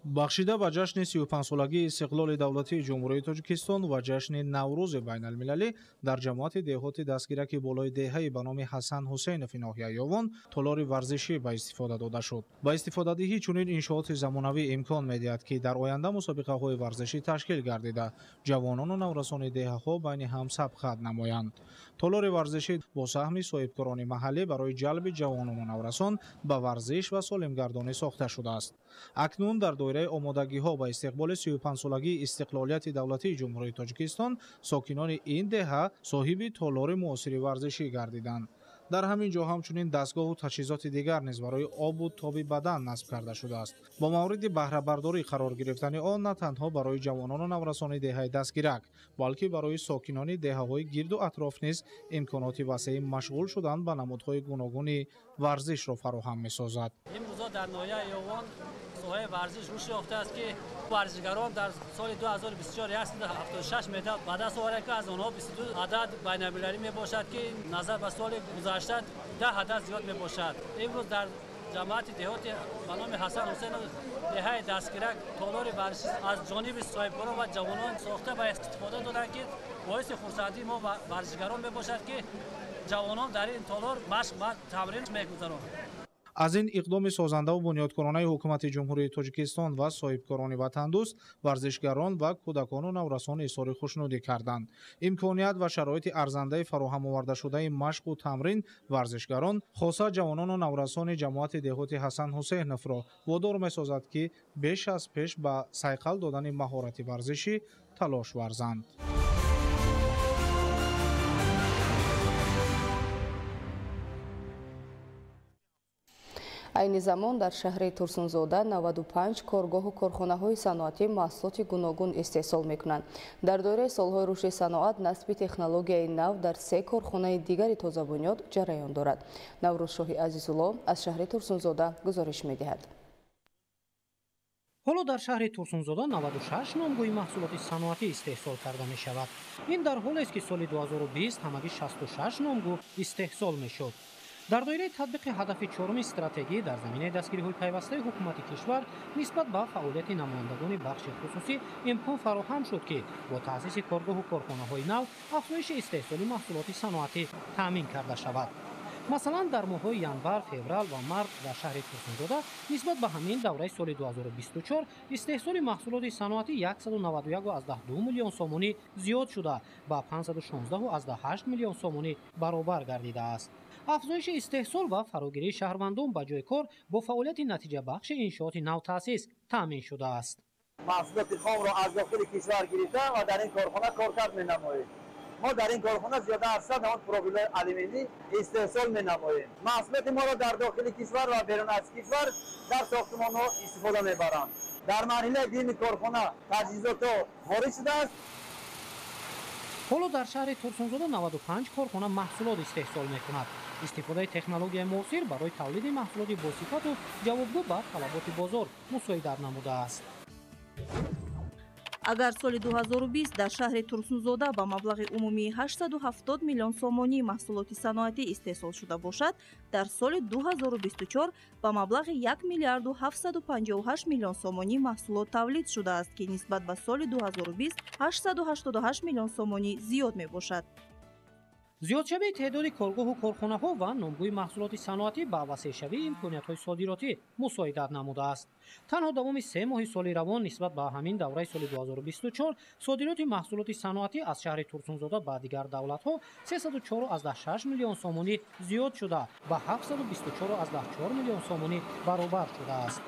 Speaker 18: Бахшида ба ҷашни 35-солагии истиқлоли давлатии Ҷумҳурии Тоҷикистон ва ҷашни Наврӯзи байналмилалӣ дар ҷамоати деҳоти Дастгираки болои деҳаи ба номи Ҳасан Ҳусейнови ноҳияи Ёвон толори варзишӣ ба истифода дода шуд. Ба истифодадиҳӣ чунин иншооти замонавӣ имкон медиҳад, ки дар оянда мусобиқаҳои варзишӣ ташкил гардида, ҷавонону наврасони деҳаҳо байни ҳам сабқат намоянд. Толори варзишӣ бо саҳми соҳибкорони маҳаллӣ барои ҷалби ҷавонону наврасон ба варзиш ва солимгардонӣ сохта шудааст. Акнун дар доираи омодагиҳо ба истиқболи 35-солагии истиқлолияти давлатии Ҷумҳурии Тоҷикистон сокинони ин деҳа соҳиби толори муосири варзишӣ гардиданд. Дар ҳамин ҷо ҳамчунин дастгоҳу таҷҳизоти дигар низ барои обу тоби бадан насб карда шудааст. Бо мавриди баҳрабардорӣ қарор гирифтани он на танҳо барои ҷавонону наврасони деҳаи Дастгирак, балки барои сокинони деҳаҳои гирду атроф низ имконоти васеи машғул шудан ба намудҳои гуногуни варзишро фароҳам месозад.
Speaker 19: Имрӯзо дар ноҳияи Ёвон соҳаи варзиш рушд ёфтааст, ки варзишгарон дар соли 2024 176 медал ба даст оварданд, ки аз онҳо 22 адад байналмилалӣ мебошад, ки назар ба соли гузашта 10 адад зиёд мебошад. Имрӯз дар ҷамоати деҳоти ба номи Ҳасан Ҳусейнов деҳаи Дастгирак толори варзишӣ аз ҷониби соҳибкорон ва ҷавонон сохта ва истифода доданд, ки боиси хурсандии мо ва варзишгарон мебошад, ки ҷавонон дар ин толор машқ ва тамрин мегузаронанд.
Speaker 18: Аз ин иқдоми созандаву бунёдкоронаи ҳукумати Ҷумҳурии Тоҷикистон ва соҳибкорони ватандӯст варзишгарон ва кӯдакону наврасон изҳори хушнудӣ карданд. Имконият ва шароити арзандаи фароҳам овардашудаи машқу тамрин варзишгарон, хоса ҷавонону наврасони ҷамоати деҳоти Ҳасан Ҳусейновро водор месозад, ки беш аз пеш ба сайқал додани маҳорати варзишӣ талош варзанд.
Speaker 8: Айни замон дар шаҳри Турсунзода 95 коргоҳу корхонаҳои саноатӣ маҳсулоти гуногун истеҳсол мекунанд. Дар доираи солҳои рушди саноат насби технологияи нав дар 3 корхонаи дигари тозабунёд ҷараён дорад. Наврӯзшоҳи Азизулло аз шаҳри Турсунзода гузориш медиҳад.
Speaker 6: Ҳоло дар шаҳри Турсунзода 96 номгӯи маҳсулоти саноатӣ истеҳсол карда мешавад. Ин дар ҳолест, ки соли 2020 ҳамагӣ 66 номгӯ истеҳсол мешуд. Дар доираи татбиқи ҳадафи чоруми стратегӣ дар заминаи дастгириҳои пайвастаи ҳукумати кишвар нисбат ба фаъолияти намояндагони бахши хусусӣ имкон фароҳам шуд, ки бо таъсиси коргоҳу корхонаҳои нав афзоиши истеҳсоли маҳсулоти саноатӣ таъмин карда шавад. Масалан, дар моҳҳои январ, феврал ва март дар шаҳри Турсунзода нисбат ба ҳамин давраи соли 2024 истеҳсоли маҳсулоти саноатӣ 191,2 миллион сомонӣ зиёд шуда ба 516,8 миллион сомонӣ баробар гардидааст. Афзоиши истеҳсол ва фарогирии шаҳрвандон ба ҷои кор бо фаъолияти натиҷабахши иншооти навтаъсис таъмин шудааст.
Speaker 20: Маҳсулоти хомро аз дохили кишвар гирифта ва дар ин корхона коркард менамоем. Мо дар ин корхона зиёда аз 100 намуд профилҳои алюминӣ истеҳсол менамоем. Маҳсулоти моро дар дохили кишвар ва берун аз кишвар дар сохтмонҳо истифода мебаранд. Дар марҳилаи дуюми корхона таҷҳизотҳо ворид шудааст.
Speaker 6: Ҳоло дар шаҳри Турсунзода 95 корхона маҳсулот истеҳсол мекунад. Истифодаи технологияи муосир барои тавлиди маҳсулоти босифату ҷавобгӯ ба талаботи бозор мусоидат намудааст.
Speaker 4: Агар соли 2020 дар шаҳри Турсунзода ба маблағи умумии 870 миллион сомонӣ маҳсулоти саноатӣ истеҳсол шуда бошад, дар соли 2024 ба маблағи 1 миллиарду 758 миллион сомонӣ маҳсулот тавлид шудааст, ки нисбат ба соли 2020 888 миллион сомонӣ зиёд мебошад.
Speaker 6: Зиёдшавии теъдоди коргоҳу корхонаҳо ва номгӯи маҳсулоти саноатӣ ба васеъшавии имкониятҳои содиротӣ мусоидат намудааст. Танҳо давоми 3 моҳи соли равон нисбат ба ҳамин давраи соли 2024 содироти маҳсулоти саноатӣ аз шаҳри Турсунзода ба дигар давлатҳо 304,6 миллион сомонӣ зиёд шуда ба 724,4 миллион сомонӣ баробар шудааст.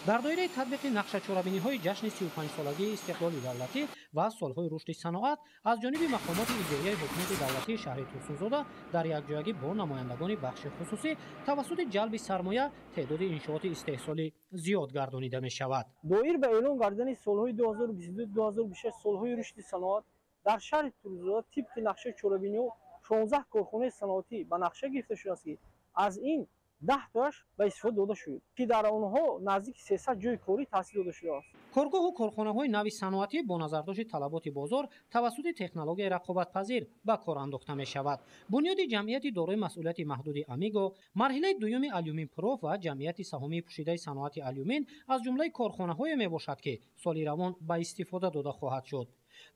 Speaker 6: Дар доираи татбиқи нақшачорабиниҳои ҷашни 35-солагии истиқлоли давлатӣ ва солҳои рушди саноат аз ҷониби мақомоти иҷроияи ҳукумати давлатии шаҳри Турсунзода дар якҷоягӣ бо намояндагони бахши хусусӣ тавассути ҷалби сармоя теъдоди иншооти истеҳсолӣ зиёд гардонида мешавад.
Speaker 21: Доир ба эълон гардидани солҳои 2022-2026 солҳои рушди саноат дар шаҳри Турсунзода тибқи нақшаи чорабиниҳо 16 корхонаи саноатӣ ба нақша гирифта шудааст, ки аз ин 10 тояш ба истифода дода шуд, ки дар онҳо наздики 300 ҷойи корӣ таъсис дода шудааст.
Speaker 6: Коргоҳу корхонаҳои нави саноатӣ бо назардошти талаботи бозор тавассути технологияи рақобатпазир ба кор андохта мешавад. Бунёди ҷамъияти дорои масъулияти маҳдуди Амиго, марҳилаи дуюми алюминпроф ва ҷамъияти саҳомии пӯшидаи саноати алюмин аз ҷумлаи корхонаҳое мебошад, ки соли равон ба истифода дода хоҳад шуд.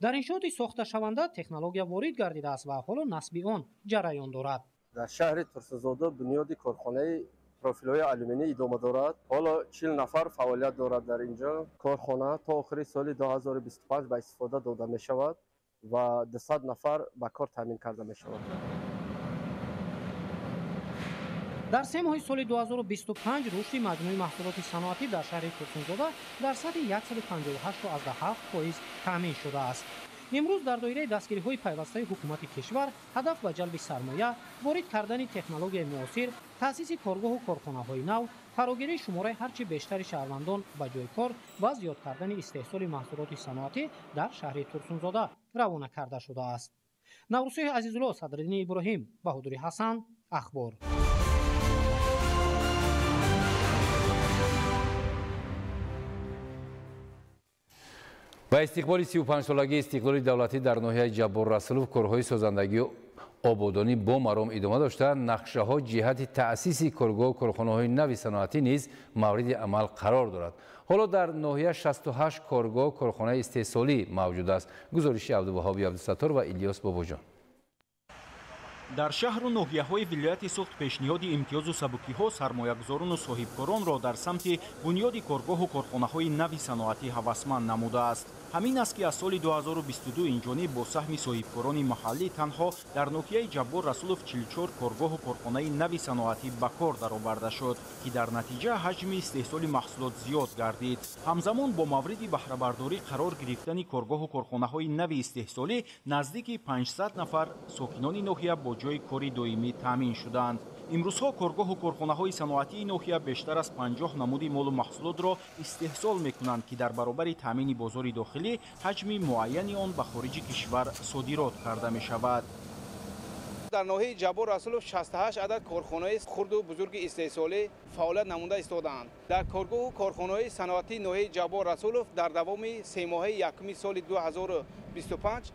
Speaker 6: Дар иншооти сохташаванда технология ворид гардидааст ва ҳоло насби он ҷараён дорад.
Speaker 22: Дар шаҳри Турсунзода бунёди корхонаи профилҳои алюминӣ идома дорад. Ҳоло 40 нафар фаъолият дорад дар инҷо. Корхона то охири соли 2025 ба истифода дода мешавад ва 200 нафар ба кор таъмин карда мешавад.
Speaker 6: Дар 3 моҳи соли 2025 рушди маҷмӯи маҳсулоти саноатӣ дар шаҳри Турсунзода дар сатҳи 158,7% таъмин шудааст. Имрӯз дар доираи дастгириҳои пайвастаи ҳукумати кишвар ҳадаф ба ҷалби сармоя, ворид кардани технологияи муосир, таъсиси коргоҳу корхонаҳои нав, фарогирии шумораи ҳарчи бештари шаҳрвандон ба ҷои кор ва зиёд кардани истеҳсоли маҳсулоти саноатӣ дар шаҳри Турсунзода равона карда шудааст. Наврӯзшоҳи Азизулло, Садриддини Иброҳим, Баҳодури Ҳасан, Ахбор.
Speaker 9: Ба истиқболи 35-солагии истиқлоли давлатӣ дар ноҳияи Ҷаббор Расулов корҳои созандагию ободонӣ бо маром идома дошта, нақшаҳо ҷиҳати таъсиси коргоҳу корхонаҳои нави саноатӣ низ мавриди амал қарор дорад. Ҳоло дар ноҳия 68 коргоҳ корхонаи истеҳсолӣ мавҷуд аст. Гузориши Абдуваҳоби Абдусаттор ва Илёс Бобоҷон.
Speaker 23: Дар шаҳру ноҳияҳои вилояти Суғд пешниҳоди имтиёзу сабукиҳо сармоягузорону соҳибкоронро дар самти бунёди коргоҳу корхонаҳои нави саноатӣ ҳавасманд намудааст. Ҳамин аст, ки аз соли 2022 инҷониб бо саҳми соҳибкорони маҳаллӣ танҳо дар ноҳияи Ҷаббор Расулов 44 коргоҳу корхонаи нави саноатӣ ба кор дароварда шуд, ки дар натиҷа ҳаҷми истеҳсоли маҳсулот зиёд гардид. Ҳамзамон бо мавриди баҳрабардорӣ қарор гирифтани коргоҳу корхонаҳои нави истеҳсолӣ наздики 500 нафар сокинони ноҳия бо ҷойи кори доимӣ таъмин шуданд. Имрӯзҳо коргоҳу корхонаҳои саноатии ноҳия бештар аз 50 намуди молу маҳсулотро истеҳсол мекунанд, ки дар баробари таъмини бозори дохилӣ ҳаҷми муайяни он ба хориҷи кишвар содирот карда мешавад.
Speaker 1: Дар ноҳияи Ҷаббор Расулов 68 адад корхонаи хурду бузурги истеҳсолӣ фаъолият намуда истодаанд. Дар коргоҳу корхонаҳои саноатии ноҳияи Ҷаббор Расулов дар давоми семоҳаи якуми соли 2025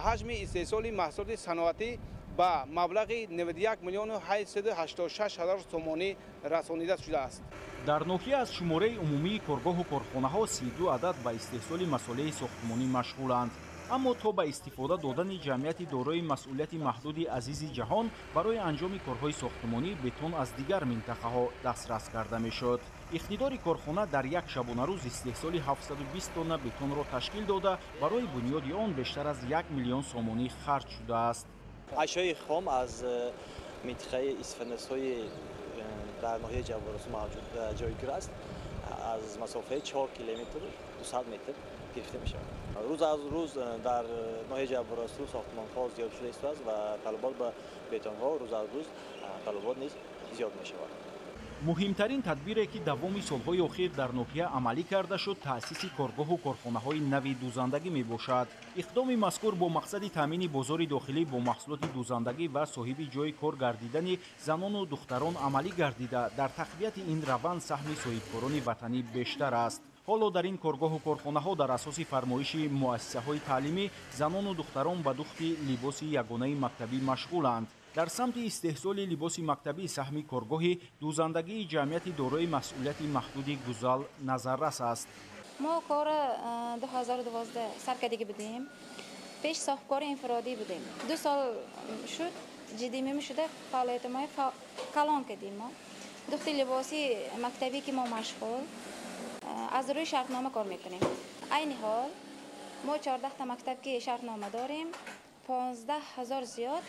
Speaker 1: ҳаҷми истеҳсоли маҳсулоти саноатӣ ба маблағи 91 миллиону 886 ҳазор сомонӣ расонида шудааст.
Speaker 23: Дар ноҳия аз шумораи умумии коргоҳу корхонаҳо 32 адад ба истеҳсоли масолеҳи сохтмонӣ машғуланд. Аммо то ба истифода додани ҷамъияти дорои масъулияти маҳдуди Азизи ҷаҳон барои анҷоми корҳои сохтмонӣ бетон аз дигар минтақаҳо дастрас карда мешуд. Иқтидори корхона дар як шабонарӯз истеҳсоли 720 тонна бетонро ташкил дода, барои бунёди он бештар аз 1 миллион сомонӣ харҷ шудааст.
Speaker 2: Ашёи хом аз минтақаи Исфанасҳои дар ноҳияи Ҷаббор Расулов мавҷуд ҷойгир аст. Аз масофаи 4 километр 200 метр гирифта мешавад. Рӯз аз рӯз дар ноҳияи Ҷаббор Расулов сохтмонҳо зиёд шуда истодааст ва талабот ба бетонҳо рӯз аз рӯз талабот низ зиёд мешавад.
Speaker 23: Муҳимтарин тадбире, ки давоми солҳои охир дар ноҳия амалӣ карда шуд, таъсиси коргоҳу корхонаҳои нави дӯзандагӣ мебошад. Иқдоми мазкур бо мақсади таъмини бозори дохилӣ бо маҳсулоти дӯзандагӣ ва соҳиби ҷои кор гардидани занону духтарон амалӣ гардида, дар тақвияти ин раванд саҳми соҳибкорони ватанӣ бештар аст. Ҳоло дар ин коргоҳу корхонаҳо дар асоси фармоиши муассисаҳои таълимӣ занону духтарон ба духти либоси ягонаи мактабӣ машғуланд. Дар самти истеҳсоли либоси мактабӣ саҳми коргоҳи дӯзандагии ҷамъияти дорои масъулияти маҳдуди Гузал назаррас аст.
Speaker 5: Мо кора 2012 сар кардагӣ будем. Пеш соҳибкори инфиродӣ будем. 2 сол шуд ҷиддӣ мешуда фаъолияти мо калон кардем. Мо духти либоси мактабӣ ки мо машғул аз рӯи шартнома кор мекунем. Айни ҳол мо 14 та мактаб ки шартнома дорем, 15 ҳазор зиёд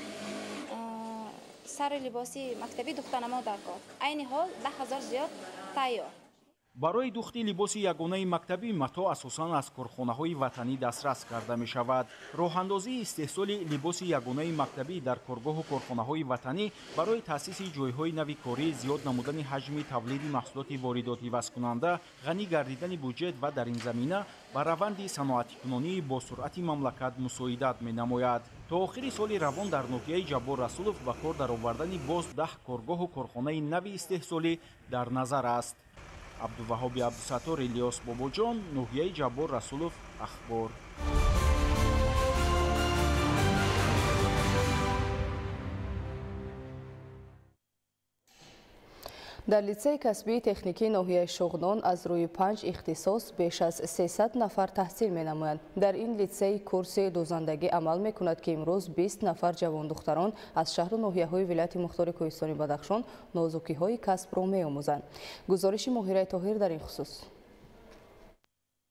Speaker 5: сари либоси мактабӣ духтанамо дар кор. Айни ҳол 10 ҳазор зиёд тайёр.
Speaker 23: Барои духти либоси ягонаи мактабӣ матоъ асосан аз корхонаҳои ватанӣ дастрас карда мешавад. Роҳандозии истеҳсоли либоси ягонаи мактабӣ дар коргоҳу корхонаҳои ватанӣ барои таъсиси ҷойҳои нави корӣ, зиёд намудани ҳаҷми тавлиди маҳсулоти воридотивазкунанда, ғанӣ гардидани буҷет ва дар ин замина ба раванди саноатикунонии босуръати мамлакат мусоидат менамояд. То охири соли равон дар ноҳияи Ҷаббор Расулов ба кор даровардани боз 10 коргоҳу корхонаи нави истеҳсолӣ дар назар аст. Абдуваҳоби Абдусаттор, Илёс Бобоҷон, ноҳияи Ҷаббор Расулов, Ахбор.
Speaker 8: Дар литсейи касбии техникии ноҳияи Шуғнон аз рӯи 5 ихтисос беш аз 300 нафар таҳсил менамоянд. Дар ин литсей курси дӯзандагӣ амал мекунад, ки имрӯз 20 нафар ҷавондухтарон аз шаҳру ноҳияҳои вилояти мухтори Кӯҳистони Бадахшон нозукиҳои касбро меомӯзанд. Гузориши Моҳираи Тоҳир дар ин хусус.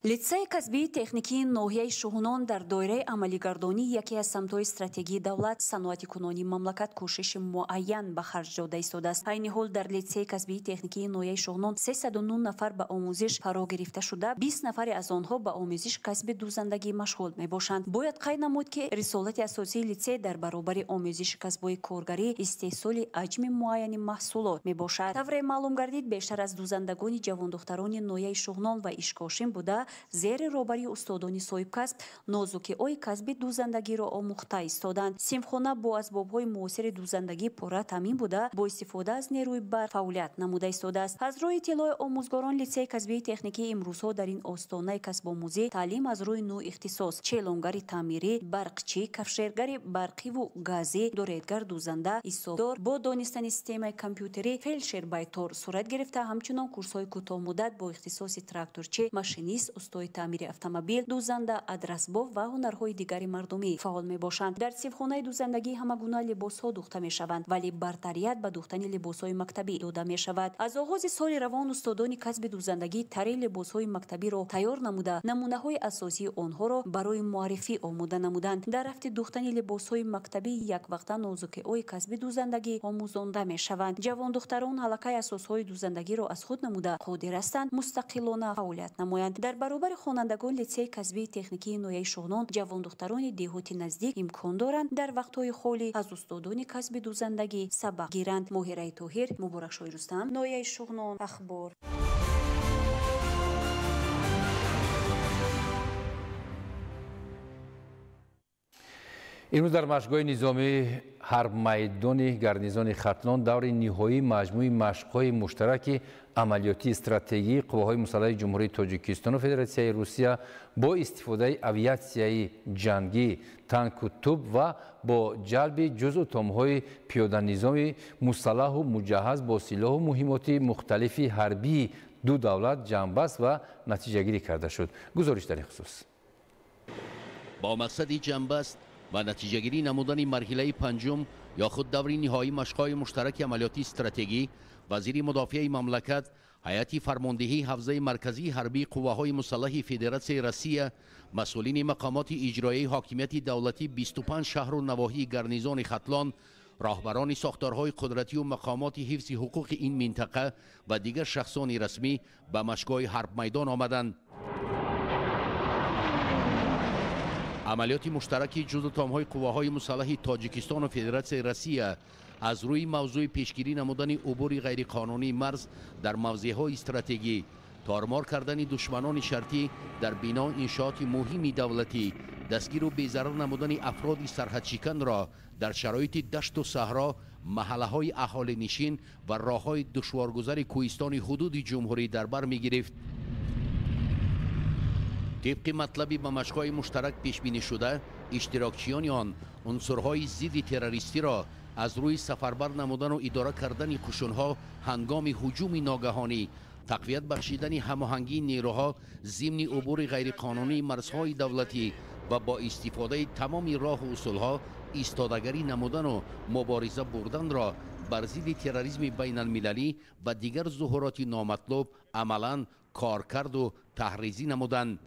Speaker 24: Литсейи касбии техникии ноҳияи Шуғнон дар доираи амалигардонии яке аз самтҳои стратегии давлат саноатикунонии мамлакат кӯшиши муайян ба харҷ дода истодааст. Айни ҳол дар литсейи касбии техникии ноҳияи Шуғнон 309 нафар ба омӯзиш фаро гирифта шуда, 20 нафаре аз онҳо ба омӯзиши касби дӯзандагӣ машғул мебошанд. Бояд қайд намуд, ки рисолати асосии литсей дар баробари омӯзиши касбҳои коргарӣ истеҳсоли ҳаҷми муайяни маҳсулот мебошад. Тавре маълум гардид, бештар аз дӯзандагони ҷавондухтарони ноҳияи Шуғнон ва Ишкошим буда, зери роҳбарии устодони соҳибкасб нозукиҳои касби дӯзандагиро омӯхта истоданд. Синфхона бо асбобҳои муосири дӯзандагӣ пурра таъмин буда, бо истифода аз нерӯи барқ фаъолият намуда истодааст. Аз рӯи иттилои омӯзгорон, литсейи касбии техникӣ имрӯзҳо дар ин остонаи касбомӯзӣ таълим аз рӯи нӯ ихтисос: челонгари таъмирӣ, барқчӣ, кафшергари барқиву газӣ, доредгар, дӯзанда, ҳисобдор, бо донистани системаи компютерӣ, фелдшер-байтор сурат гирифта, ҳамчунон курсҳои кӯтоҳмуддат бо ихтисоси тракторчӣ, машинист, устои таъмири автомобил, дӯзанда, адрасбоф ва ҳунарҳои дигари мардумӣ фаъол мебошанд. Дар синфхонаи дӯзандагӣ ҳамагуна либосҳо духта мешаванд, вале бартарият ба духтани либосҳои мактабӣ дода мешавад. Аз оғози соли равон устодони касби дӯзандагӣ тари либосҳои мактабиро тайёр намуда, намунаҳои асосии онҳоро барои муаррифӣ омода намуданд. Дар рафти духтани либосҳои мактабӣ яквақта нозукиҳои касби дӯзандагӣ омӯзонда мешаванд. Ҷавондухтарон ҳалакаи асосҳои дӯзандагиро аз худ намуда қодир ҳастанд мустақилона фаъолият намоянд. Дар Баробари хонандагон литсейи касбии техникии ноҳияи Шуғнон ҷавондухтарони деҳоти наздик имкон доранд дар вақтҳои холӣ аз устодони касби дӯзандагӣ сабақ гиранд. Моҳираи Тоҳир, Муборакшоҳи Рустам, ноҳияи Шуғнон, Ахбор.
Speaker 9: Имрӯз дар машқгоҳи низомии ҳарбмайдони гарнизони Хатлон даври ниҳоии маҷмӯи машқҳои муштараки амалиётии стратегии қувваҳои мусаллаҳи Ҷумҳурии Тоҷикистону Федератсияи Русия бо истифодаи авиатсияи ҷангӣ, танку тӯб ва бо ҷалби ҷузъу томҳои пиёданизоми мусаллаҳу муҷаҳҳаз бо силоҳу муҳимоти мухталифи ҳарбии ду давлат ҷамъбаст ва натиҷагирӣ карда шуд. Гузориш дар ин хусус.
Speaker 3: Бо мақсади ҷамъбаст ва натиҷагирӣ намудани марҳилаи панҷум ё худ даври ниҳоии машқҳои муштараки амалиётии стратегӣ, вазири мудофиаи мамлакат, ҳайати фармондиҳии ҳавзаи марказии ҳарбии қувваҳои мусаллаҳи Федератсияи Россия, масъулини мақомоти иҷроияи ҳокимияти давлатӣ 25 шаҳру навоҳии гарнизони Хатлон, роҳбарони сохторҳои қудратию мақомоти ҳифзи ҳуқуқи ин минтақа ва дигар шахсони расмӣ ба машқгоҳи ҳарбмайдон омаданд. Амалиёти муштараки ҷузъу томҳои қувваҳои мусаллаҳи Тоҷикистону Федератсияи Россия аз рӯи мавзӯи пешгирӣ намудани убури ғайриқонунии марз дар мавзеъҳои стратегӣ, тормор кардани душманони шартӣ дар бино иншооти муҳими давлатӣ, дастгиру безарар намудани афроди сарҳадшиканро дар шароити дашту саҳро, маҳаллаҳои аҳолинишин ва роҳҳои душворгузари кӯҳистони ҳудуди ҷумҳурӣ дар бар мегирифт. Тибқи матлаби ба машқҳои муштарак пешбинӣ шуда, иштирокчиёни он унсурҳои зидди террористиро аз рӯи сафарбар намудану идора кардани қушунҳо ҳангоми ҳуҷуми ногаҳонӣ, тақвият бахшидани ҳамоҳангии нерӯҳо зимни убури ғайриқонунии марзҳои давлатӣ ва бо истифодаи тамоми роҳу усулҳо истодагарӣ намудану мубориза бурданро бар зидди терроризми байналмилалӣ ва дигар зуҳуроти номатлуб амалан коркарду таҳризӣ намуданд.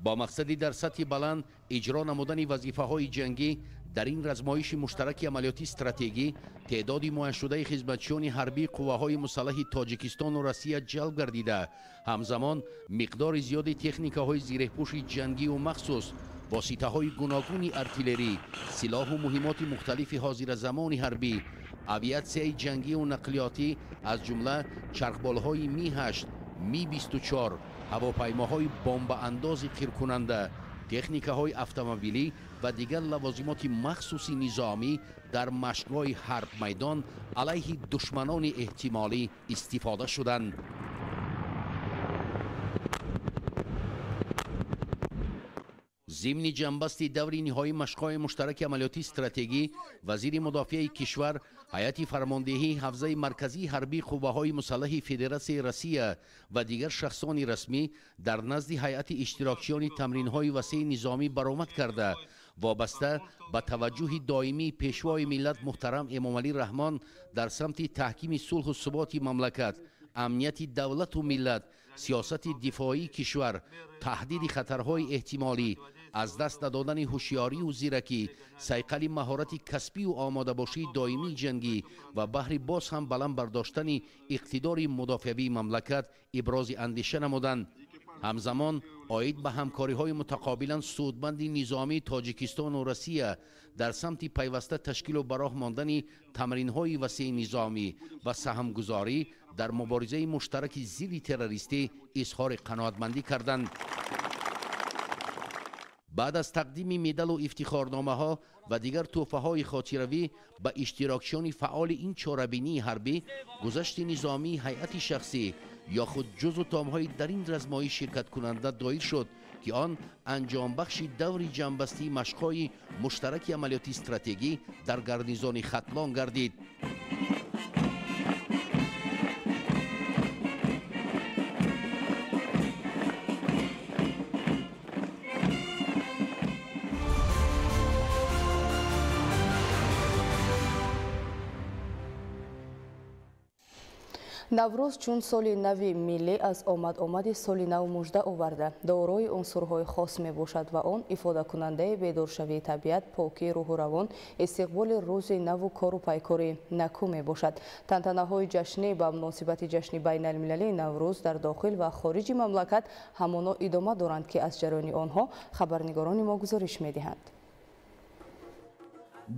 Speaker 3: Бо мақсади дар сатҳи баланд иҷро намудани вазифаҳои ҷангӣ дар ин размоиши муштараки амалиётии стратегӣ теъдоди муайяншудаи хизматчиёни ҳарбии қувваҳои мусаллаҳи Тоҷикистону Россия ҷалб гардида, ҳамзамон миқдори зиёди техникаҳои зиреҳпӯши ҷангию махсус, воситаҳои гуногуни артиллерӣ, силоҳу муҳимоти мухталифи ҳозиразамони ҳарбӣ, авиатсияи ҷангию нақлиётӣ аз ҷумла чархболҳои Ми-8, Ми-24, ҳавопаймоҳои бомбаандози қиркунанда, техникаҳои автомобилӣ ва дигар лавозимоти махсуси низомӣ дар машқгоҳи ҳарбмайдон алайҳи душманони эҳтимолӣ истифода шуданд. Зимни ҷамъбасти даври ниҳоии машқҳои муштараки амалиётии стратегӣ, вазири мудофиаи кишвар, ҳайати фармондиҳии ҳавзаи марказии ҳарбии қувваҳои мусаллаҳи Федератсияи Россия ва дигар шахсони расмӣ дар назди ҳайати иштирокчиёни тамринҳои васеи низомӣ баромад карда, вобаста ба таваҷҷӯҳи доимии пешвои миллат муҳтарам Эмомалӣ Раҳмон дар самти таҳкими сулҳу суботи мамлакат, амнияти давлату миллат, сиёсати дифоии кишвар, таҳдиди хатарҳои эҳтимолӣ, аз даст надодани ҳушёрию зиракӣ, сайқали маҳорати касбию омодабошии доимии ҷангӣ ва баҳри боз ҳам баланд бардоштани иқтидори мудофиавии мамлакат ибрози андеша намуданд. Ҳамзамон оид ба ҳамкориҳои мутақобилан судманди низомии Тоҷикистону Россия дар самти пайваста ташкилу ба роҳ мондани тамринҳои васеи низомӣ ва саҳмгузорӣ дар муборизаи муштараки зидди террористӣ изҳори қаноатмандӣ карданд. Баъд аз тақдими медалу ифтихорномаҳо ва дигар тӯҳфаҳои хотиравӣ ба иштирокчиёни фаъоли ин чорабинии ҳарбӣ, гузашти низомии ҳайати шахсӣ ё худ ҷузъу томҳои дар ин размоиш ширкаткунанда доир шуд, ки он анҷомбахши даври ҷамъбастии машқҳои муштараки амалиётии стратегӣ дар гарнизони Хатлон гардид.
Speaker 8: Наврӯз чун соли нави миллӣ аз омад-омади соли нав мужда оварда, дорои унсурҳои хос мебошад ва он ифодакунандаи бедоршавии табиат, покии рӯҳу равон, истиқболи рӯзи наву кору пайкори накӯ мебошад. Тантанаҳои ҷашнӣ ба муносибати ҷашни байналмилалии Наврӯз дар дохил ва хориҷи мамлакат ҳамоно идома доранд, ки аз ҷараёни онҳо хабарнигорони мо гузориш медиҳанд.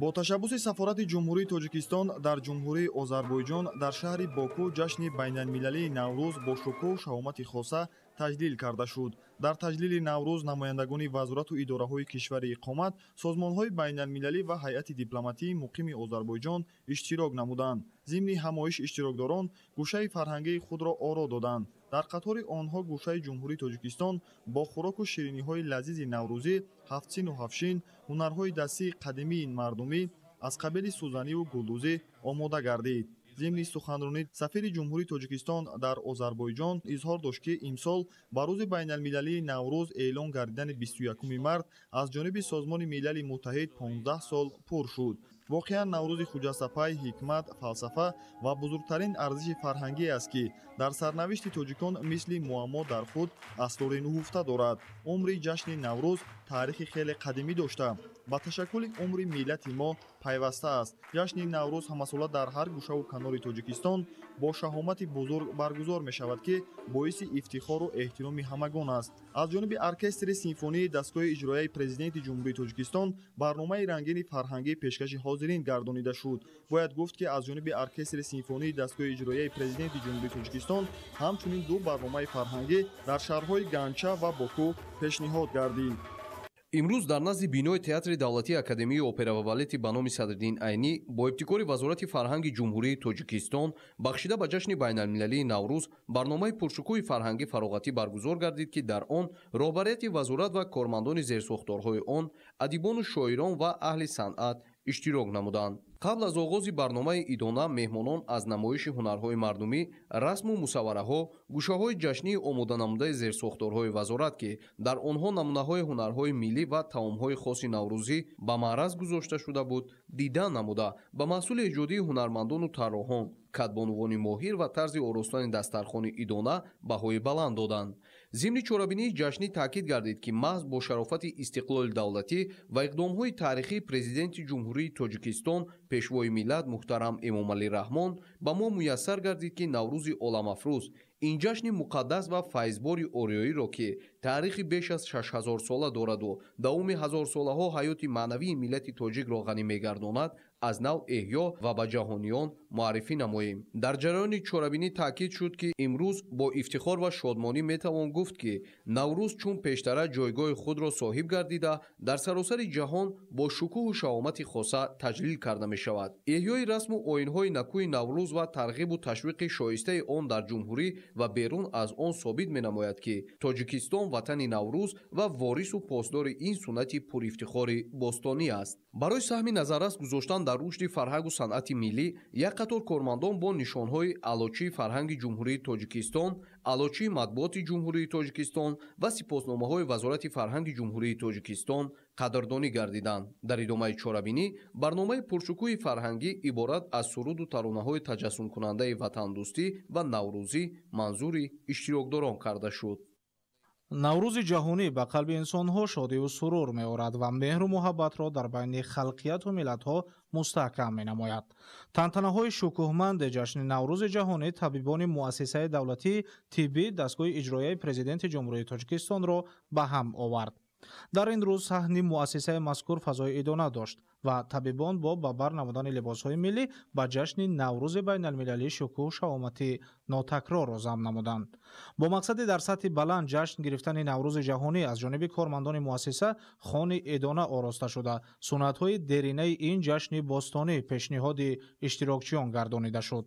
Speaker 7: Бо ташаббуси сафорати Ҷумҳурии Тоҷикистон дар Ҷумҳурии Озарбойҷон дар шаҳри Боку ҷашни байналмилалии Наврӯз бо шукӯҳу шаҳомати хоса таҷлил карда шуд. Дар таҷлили Наврӯз намояндагони вазорату идораҳои кишвари иқомат, созмонҳои байналмилалӣ ва ҳайати дипломатии муқими Озарбойҷон иштирок намуданд. Зимни ҳамоиш иштирокдорон гӯшаи фарҳангии худро оро доданд. Дар қатори онҳо гӯшаи Ҷумҳурии Тоҷикистон бо хӯроку шириниҳои лазизи наврӯзӣ, ҳафтсину ҳафшин, ҳунарҳои дастии қадимии мардумӣ аз қабили сӯзаниву гулдӯзӣ омода гардид. Зимни суханронӣ сафири Ҷумҳурии Тоҷикистон дар Озарбойҷон изҳор дошт, ки имсол ба рӯзи байналмилалии Наврӯз эълон гардидани 21 март аз ҷониби Созмони Милали Муттаҳид 15 сол пур шуд. Воқеан Наврӯзи хуҷастапай ҳикмат, фалсафа ва бузургтарин арзиши фарҳангие аст, ки дар сарнавишти тоҷикон мисли муаммо дар худ асрори нуҳуфта дорад. Умри ҷашни Наврӯз таърихи хеле қадимӣ дошта, ба ташаккули умри миллати мо пайваста аст. Ҷашни Наврӯз ҳамасола дар ҳар гӯшаву канори Тоҷикистон бо шаҳомати бузург баргузор мешавад, ки боиси ифтихору эҳтироми ҳамагон аст. Аз ҷониби оркестри симфонии дастгоҳи иҷроияи Президенти Ҷумҳурии Тоҷикистон барномаи рангини фарҳангӣ пешкаши ҳозирин гардонида шуд. Бояд гуфт, ки аз ҷониби оркестри симфонии дастгоҳи иҷроияи Президенти Ҷумҳурии Тоҷикистон ҳамчунин ду барномаи фарҳангӣ дар шаҳрҳои Ганча ва Боку пешниҳод гардид.
Speaker 10: Имрӯз дар назди бинои Театри давлатии Академияи опера ва балети ба номи Садриддин Айнӣ бо ибтикори Вазорати фарҳанги Ҷумҳурии Тоҷикистон бахшида ба ҷашни байналмилалии Наврӯз барномаи пуршукӯҳи фарҳангӣ фароғатӣ баргузор гардид, ки дар он роҳбарияти вазорат ва кормандони зерсохторҳои он, адибону шоирон ва аҳли санъат иштирок намуданд. Қабл аз оғози барномаи идона меҳмонон аз намоиши ҳунарҳои мардумӣ, расму мусаввараҳо, гӯшаҳои ҷашнии омоданамудаи зерсохторҳои вазорат, ки дар онҳо намунаҳои ҳунарҳои миллӣ ва таомҳои хоси наврӯзӣ ба маъраз гузошта шуда буд, дида намуда, ба маҳсули эҷодии ҳунармандону тарроҳон, кадбонувони моҳир ва тарзи оростани дастархони идона баҳои баланд доданд. Зимни чорабинии ҷашнӣ таъкид гардид, ки маҳз бо шарофати истиқлоли давлатӣ ва иқдомҳои таърихии Президенти Ҷумҳурии Тоҷикистон, Пешвои миллат муҳтарам Эмомалӣ Раҳмон ба мо муяссар гардид, ки Наврӯзи оламафрӯз, ин ҷашни муқаддас ва файзбори ориёиро, ки таърихи беш аз 6000 сола дораду давоми ҳазорсолаҳо ҳаёти маънавии миллати тоҷикро ғанӣ мегардонад, аз нав эҳё ва ба ҷаҳониён муаррифӣ намоем. Дар ҷараёни чорабинӣ таъкид шуд, ки имрӯз бо ифтихор ва шодмонӣ метавон гуфт, ки Наврӯз чун пештара ҷойгоҳи худро соҳиб гардида, дар саросари ҷаҳон бо шукӯҳу шаҳомати хоса таҷлил карда мешавад. Эҳёи расму оинҳои накӯи Наврӯз ва тарғибу ташвиқи шоистаи он дар ҷумҳурӣ ва берун аз он собит менамояд, ки Тоҷикистон ватани Наврӯз ва ворису посдори ин суннати пурифтихори бостонӣ аст. Барои саҳми назаррас гузоштан дар рушди фарҳангу санъати миллӣ як қатор кормандон бо нишонҳои Аълочии фарҳанги Ҷумҳурии Тоҷикистон, Аълочии матбуоти Ҷумҳурии Тоҷикистон ва сипосномаҳои Вазорати фарҳанги Ҷумҳурии Тоҷикистон қадрдонӣ гардиданд. Дар идомаи чорабинӣ барномаи пуршукӯҳи фарҳангӣ иборат аз суруду таронаҳои таҷассумкунандаи ватандӯстӣ ва наврӯзӣ манзури иштирокдорон карда шуд.
Speaker 18: Наврӯзи ҷаҳонӣ ба қалби инсонҳо шодиву сурур меорад ва меҳру муҳаббатро дар байни халқияту миллатҳо мустаҳкам менамояд. Тантанаҳои шукӯҳманди ҷашни Наврӯзи ҷаҳонӣ табибони муассисаи давлатии тиббӣ дастгоҳи иҷроияи Президенти Ҷумҳурии Тоҷикистонро ба ҳам овард. Дар ин рӯз саҳни муассисаи мазкур фазои идона дошт ва табибон бо ба бар намудани либосҳои миллӣ ба ҷашни Наврӯзи байналмилалӣ шукӯҳу шаҳомати нотакрорро зам намуданд. Бо мақсади дар сатҳи баланд ҷашн гирифтани Наврӯзи ҷаҳонӣ аз ҷониби кормандони муассиса хони идона ороста шуда, суннатҳои деринаи ин ҷашни бостонӣ пешниҳоди иштирокчиён гардонида шуд.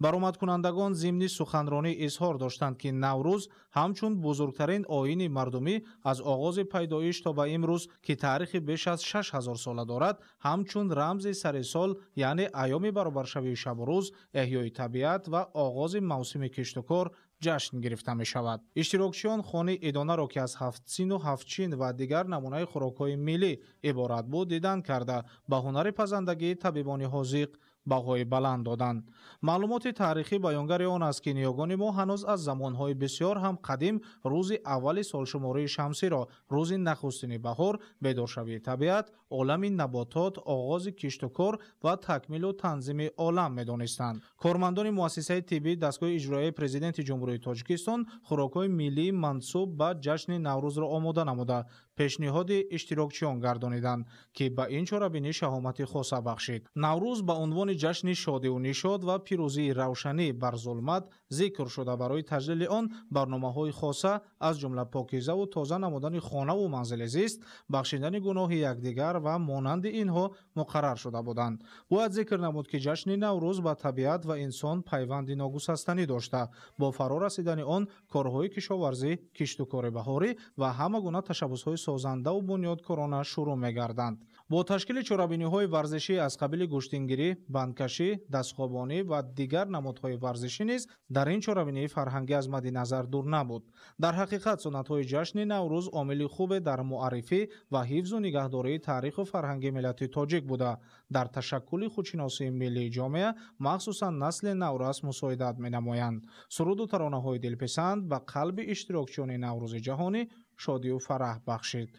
Speaker 18: Баромадкунандагон зимни суханронӣ изҳор доштанд, ки Наврӯз ҳамчун бузургтарин оини мардумӣ аз оғози пайдоиш то ба имрӯз, ки таърихи беш аз 6000 сола дорад, ҳамчун рамзи сари сол, яъне айёми баробаршавии шабу рӯз, эҳёи табиат ва оғози мавсими киштукор ҷашн гирифта мешавад. Иштирокчиён хони идонаро, ки аз ҳафтсину ҳафтчин ва дигар намунаи хӯрокҳои миллӣ иборат буд, дидан карда, ба ҳунари пазандагии табибони ҳозиқ баҳои баланд доданд. Маълумоти таърихӣ баёнгари он аст, ки ниёгони мо ҳанӯз аз замонҳои бисёр ҳам қадим рӯзи аввали солшумории шамсиро рӯзи нахустини баҳор, бедоршавии табиат, олами наботот, оғози киштукор ва такмилу танзими олам медонистанд. Кормандони муассисаи тиббии дастгоҳи иҷроияи Президенти Ҷумҳурии Тоҷикистон хӯрокҳои миллии мансуб ба ҷашни Наврӯзро омода намуда, пешниҳоди иштирокчиён гардониданд, ки ба ин чорабинӣ шаҳомати хоса бахшид. Наврӯз ба унвони ҷашни шодиву нишод ва пирӯзии равшанӣ бар зулмат зикр шуда, барои таҷлили он барномаҳои хоса аз ҷумла покизаву тоза намудани хонаву манзили зист, бахшидани гуноҳи якдигар ва монанди инҳо муқаррар шуда буданд. Бояд зикр намуд, ки ҷашни Наврӯз ба табиат ва инсон пайванди ногусастанӣ дошта, бо фаро расидани он корҳои кишоварзӣ, киштукори баҳорӣ ва ҳама гуна ташаббусҳои созандаву бунёдкорона шурӯъ мегарданд. Бо ташкили чорабиниҳои варзишӣ аз қабили гӯштингирӣ, бандкашӣ, дастхобонӣ ва дигар намудҳои варзишӣ низ дар ин чорабинии фарҳангӣ аз мадди назар дур набуд. Дар ҳақиқат суннатҳои ҷашни Наврӯз омили хубе дар муаррифӣ ва ҳифзу нигаҳдории таъриху фарҳанги миллати тоҷик буда, дар ташаккули худшиносии миллии ҷомеа, махсусан насли наврас мусоидат менамоянд. Суруду таронаҳои дилписанд ба қалби иштирокчиёни Наврӯзи ҷаҳонӣ шодию фараҳ бахшид.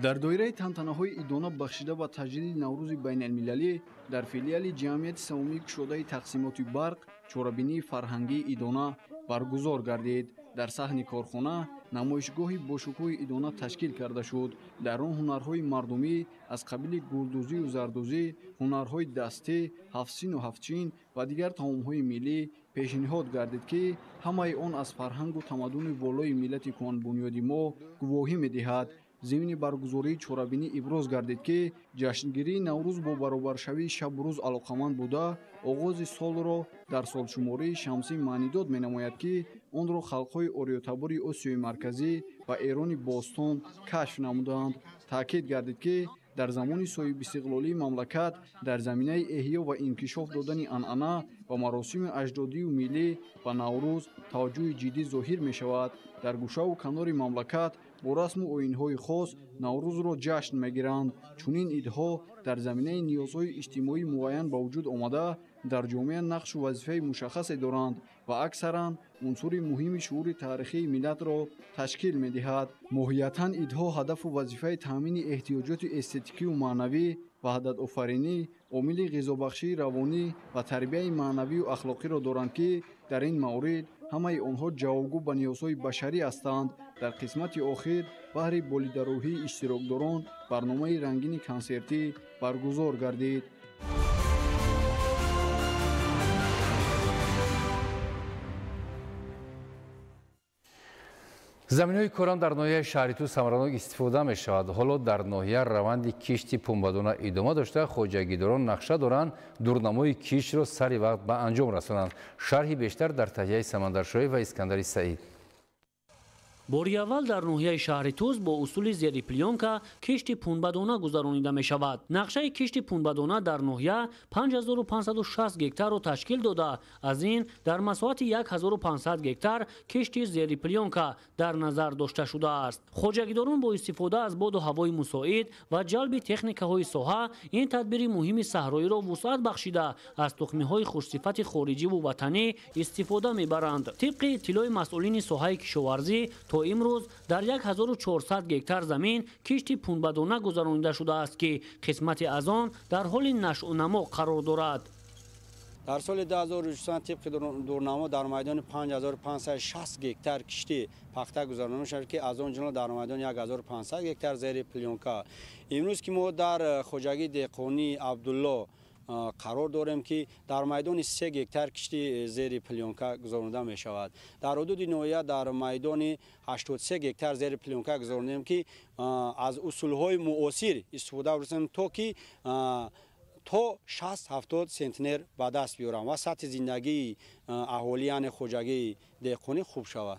Speaker 11: Дар доираи тантанаҳои идона бахшида ба таҷлили Наврӯзи байналмилалӣ дар филиали ҷамъияти саҳомии кушодаи тақсимоти барқ чорабинии фарҳангии идона баргузор гардид. Дар саҳни корхона намоишгоҳи бошукӯҳи идона ташкил карда шуд. Дар он ҳунарҳои мардумӣ аз қабили гулдӯзию зардӯзӣ, ҳунарҳои дастӣ, ҳафтсину ҳафтчин ва дигар таомҳои миллӣ пешниҳод гардид, ки ҳамаи он аз фарҳангу тамаддуни волои миллати куҳанбунёди мо гувоҳӣ медиҳад. Зимни баргузории чорабинӣ иброз гардид, ки ҷашнгирии Наврӯз бо баробаршавии шабу рӯз алоқаманд буда, оғози солро дар солшумории шамсӣ маънидод менамояд, ки онро халқҳои ориётабори Осиёи Марказӣ ва Эрони бостон кашф намуданд. Таъкид гардид, ки дар замони соҳибистиқлолии мамлакат дар заминаи эҳё ва инкишоф додани анъана ва маросими аҷдодию миллӣ ба Наврӯз таваҷҷӯҳи ҷиддӣ зоҳир мешавад. Дар гӯшаву канори мамлакат бо расму оинҳои хос Наврӯзро ҷашн мегиранд. Чунин идҳо дар заминаи ниёзҳои иҷтимоӣ муайян ба вуҷуд омада, дар ҷомеа нақшу вазифаи мушаххасе доранд ва аксаран унсури муҳими шуури таърихии миллатро ташкил медиҳад. Моҳиятан идҳо ҳадафу вазифаи таъмини эҳтиёҷоти эстетикию маънавӣ, ваҳдатофаринӣ, омили ғизобахшии равонӣ ва тарбияи маънавию ахлоқиро доранд, ки дар ин маврид ҳамаи онҳо ҷавобгӯ ба ниёзҳои башарӣ ҳастанд. Дар қисмати охир баҳри болидарӯҳии иштирокдорон барномаи рангини консертӣ баргузор гардид.
Speaker 9: Заминҳои корам дар ноҳияи шаҳри Тӯс самаранок истифода мешавад. Ҳоло дар ноҳия раванди кишти пунбадона идома дошта, хоҷагидорон нақша доранд дурнамои киштро сари вақт ба анҷом расонанд. Шарҳи бештар дар таҳияи Самандаршоев ва Искандари Саид.
Speaker 12: Бори аввал дар ноҳияи шаҳри Тӯс бо усули зери плёнка кишти пунбадона гузаронида мешавад. Нақшаи кишти пунбадона дар ноҳия 5560 гектарро ташкил дода, аз ин дар масоҳати 1500 гектар кишти зери плёнка дар назар дошта шудааст. Хоҷагидорон бо истифода аз боду ҳавои мусоид ва ҷалби техникаҳои соҳа ин тадбири муҳими саҳроиро вусъат бахшида, аз тухмиҳои хушсифати хориҷиву ватанӣ истифода мебаранд. Тибқи иттилои масъулини соҳаи кишоварзӣ, то имрӯз дар 1400 гектар замин кишти пунбадона гузаронида шудааст, ки қисмати аз он дар ҳоли нашъунамо қарор дорад.
Speaker 13: Дар соли 2023 тибқи дурнамо дар майдони 5560 гектар кишти пахта гузаронида шуд, ки аз он ҷумла дар майдони 1500 гектар зери плёнка. Имрӯз ки мо дар хоҷагии деҳқонии Абдулло қарор дорем, ки дар майдони 3 гектар кишти зери плёнка гузаронида мешавад. Дар ҳудуди ноҳия дар майдони 83 гектар зери плёнка гузаронидем, ки аз усулҳои муосир истифода бурдем, то ки то 60-70 центнер ба даст биёрам ва сатҳи зиндагии аҳолӣ, яъне хоҷагии деҳқонӣ хуб шавад.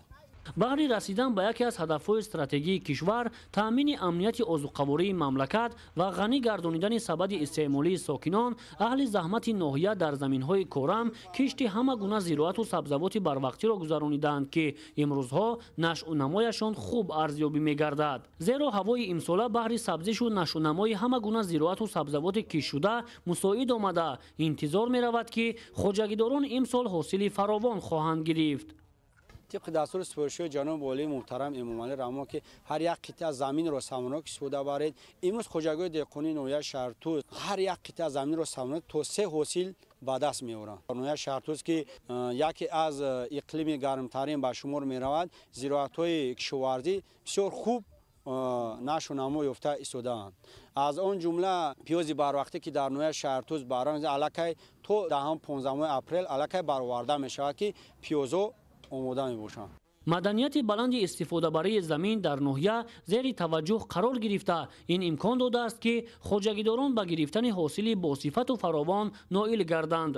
Speaker 12: Баҳри расидан ба яке аз ҳадафҳои стратегии кишвар, таъмини амнияти озуқавории мамлакат ва ғанӣ гардонидани сабади истеъмолии сокинон, аҳли заҳмати ноҳия дар заминҳои корам кишти ҳама гуна зироату сабзавоти барвақтиро гузаронидаанд, ки имрӯзҳо нашъунамояшон хуб арзёбӣ мегардад. Зеро ҳавои имсола баҳри сабзишу нашъунамои ҳама гуна зироату сабзавоти киштшуда мусоид омада, интизор меравад, ки хоҷагидорон имсол ҳосили фаровон хоҳанд гирифт.
Speaker 13: Тибқи дастури супоришҳои ҷаноби олии муҳтарам Эмомалӣ Раҳмон, ки ҳар як қитъа заминро самарнок истифода баред, имрӯз хоҷагиҳои деҳқонии ноҳияи Шаҳртӯз ҳар як қитъа заминро самарнок то 3 ҳосил ба даст меоранд. Ноҳияи Шаҳртӯз, ки яке аз иқлими гармтарин ба шумор меравад, зироатҳои кишоварзӣ бисёр хуб нашъунамо ёфта истодаанд. Аз он ҷумла пиёзи барвақтӣ, ки дар ноҳияи Шаҳртӯз аллакай то 10-15 апрел аллакай бароварда мешавад, ки пиёзҳо омода мебошанд.
Speaker 12: Маданияти баланди истифодабарии замин дар ноҳия зери таваҷҷӯҳ қарор гирифта, ин имкон додааст, ки хоҷагидорон ба гирифтани ҳосили босифату фаровон ноил гарданд.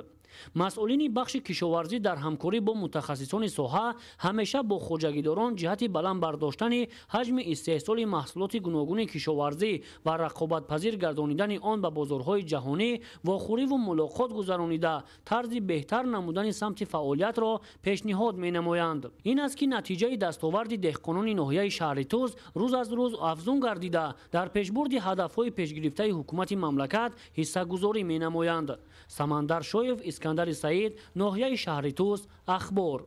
Speaker 12: Масъулини бахши кишоварзӣ дар ҳамкорӣ бо мутахассисони соҳа ҳамеша бо хоҷагидорон ҷиҳати баланд бардоштани ҳаҷми истеҳсоли маҳсулоти гуногуни кишоварзӣ ва рақобатпазир гардонидани он ба бозорҳои ҷаҳонӣ вохӯриву мулоқот гузаронида, тарзи беҳтар намудани самти фаъолиятро пешниҳод менамоянд. Ин аст, ки натиҷаи дастоварди деҳқонони ноҳияи Шаҳритӯз рӯз аз рӯз афзун гардида, дар пешбурди ҳадафҳои пешгирифтаи ҳукумати мамлакат ҳиссагузорӣ менамоянд. Самандар Шоев, Искандари Саид, ноҳияи Шаҳритӯз, Ахбор.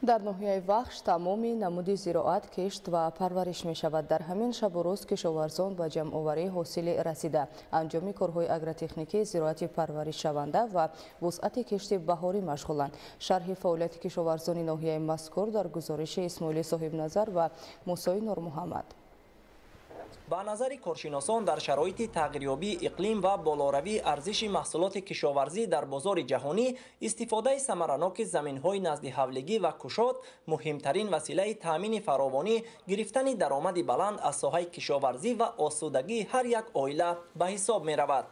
Speaker 8: Дар ноҳияи Вахш тамоми намуди зироат кишт ва парвариш мешавад. Дар ҳамин шабу рӯз кишоварзон ба ҷамъоварии ҳосили расида, анҷоми корҳои агротехникии зироати парваришшаванда ва вусъати кишти баҳорӣ машғуланд. Шарҳи фаъолияти кишоварзони ноҳияи мазкур дар гузориши Исмоили Соҳибназар ва Мусои Нурмуҳаммад.
Speaker 14: Ба назари коршиносон, дар шароити тағйирёбии иқлим ва болоравии арзиши маҳсулоти кишоварзӣ дар бозори ҷаҳонӣ, истифодаи самараноки заминҳои наздиҳавлигӣ ва кушод муҳимтарин василаи таъмини фаровонӣ, гирифтани даромади баланд аз соҳаи кишоварзӣ ва осудагии ҳар як оила ба ҳисоб меравад.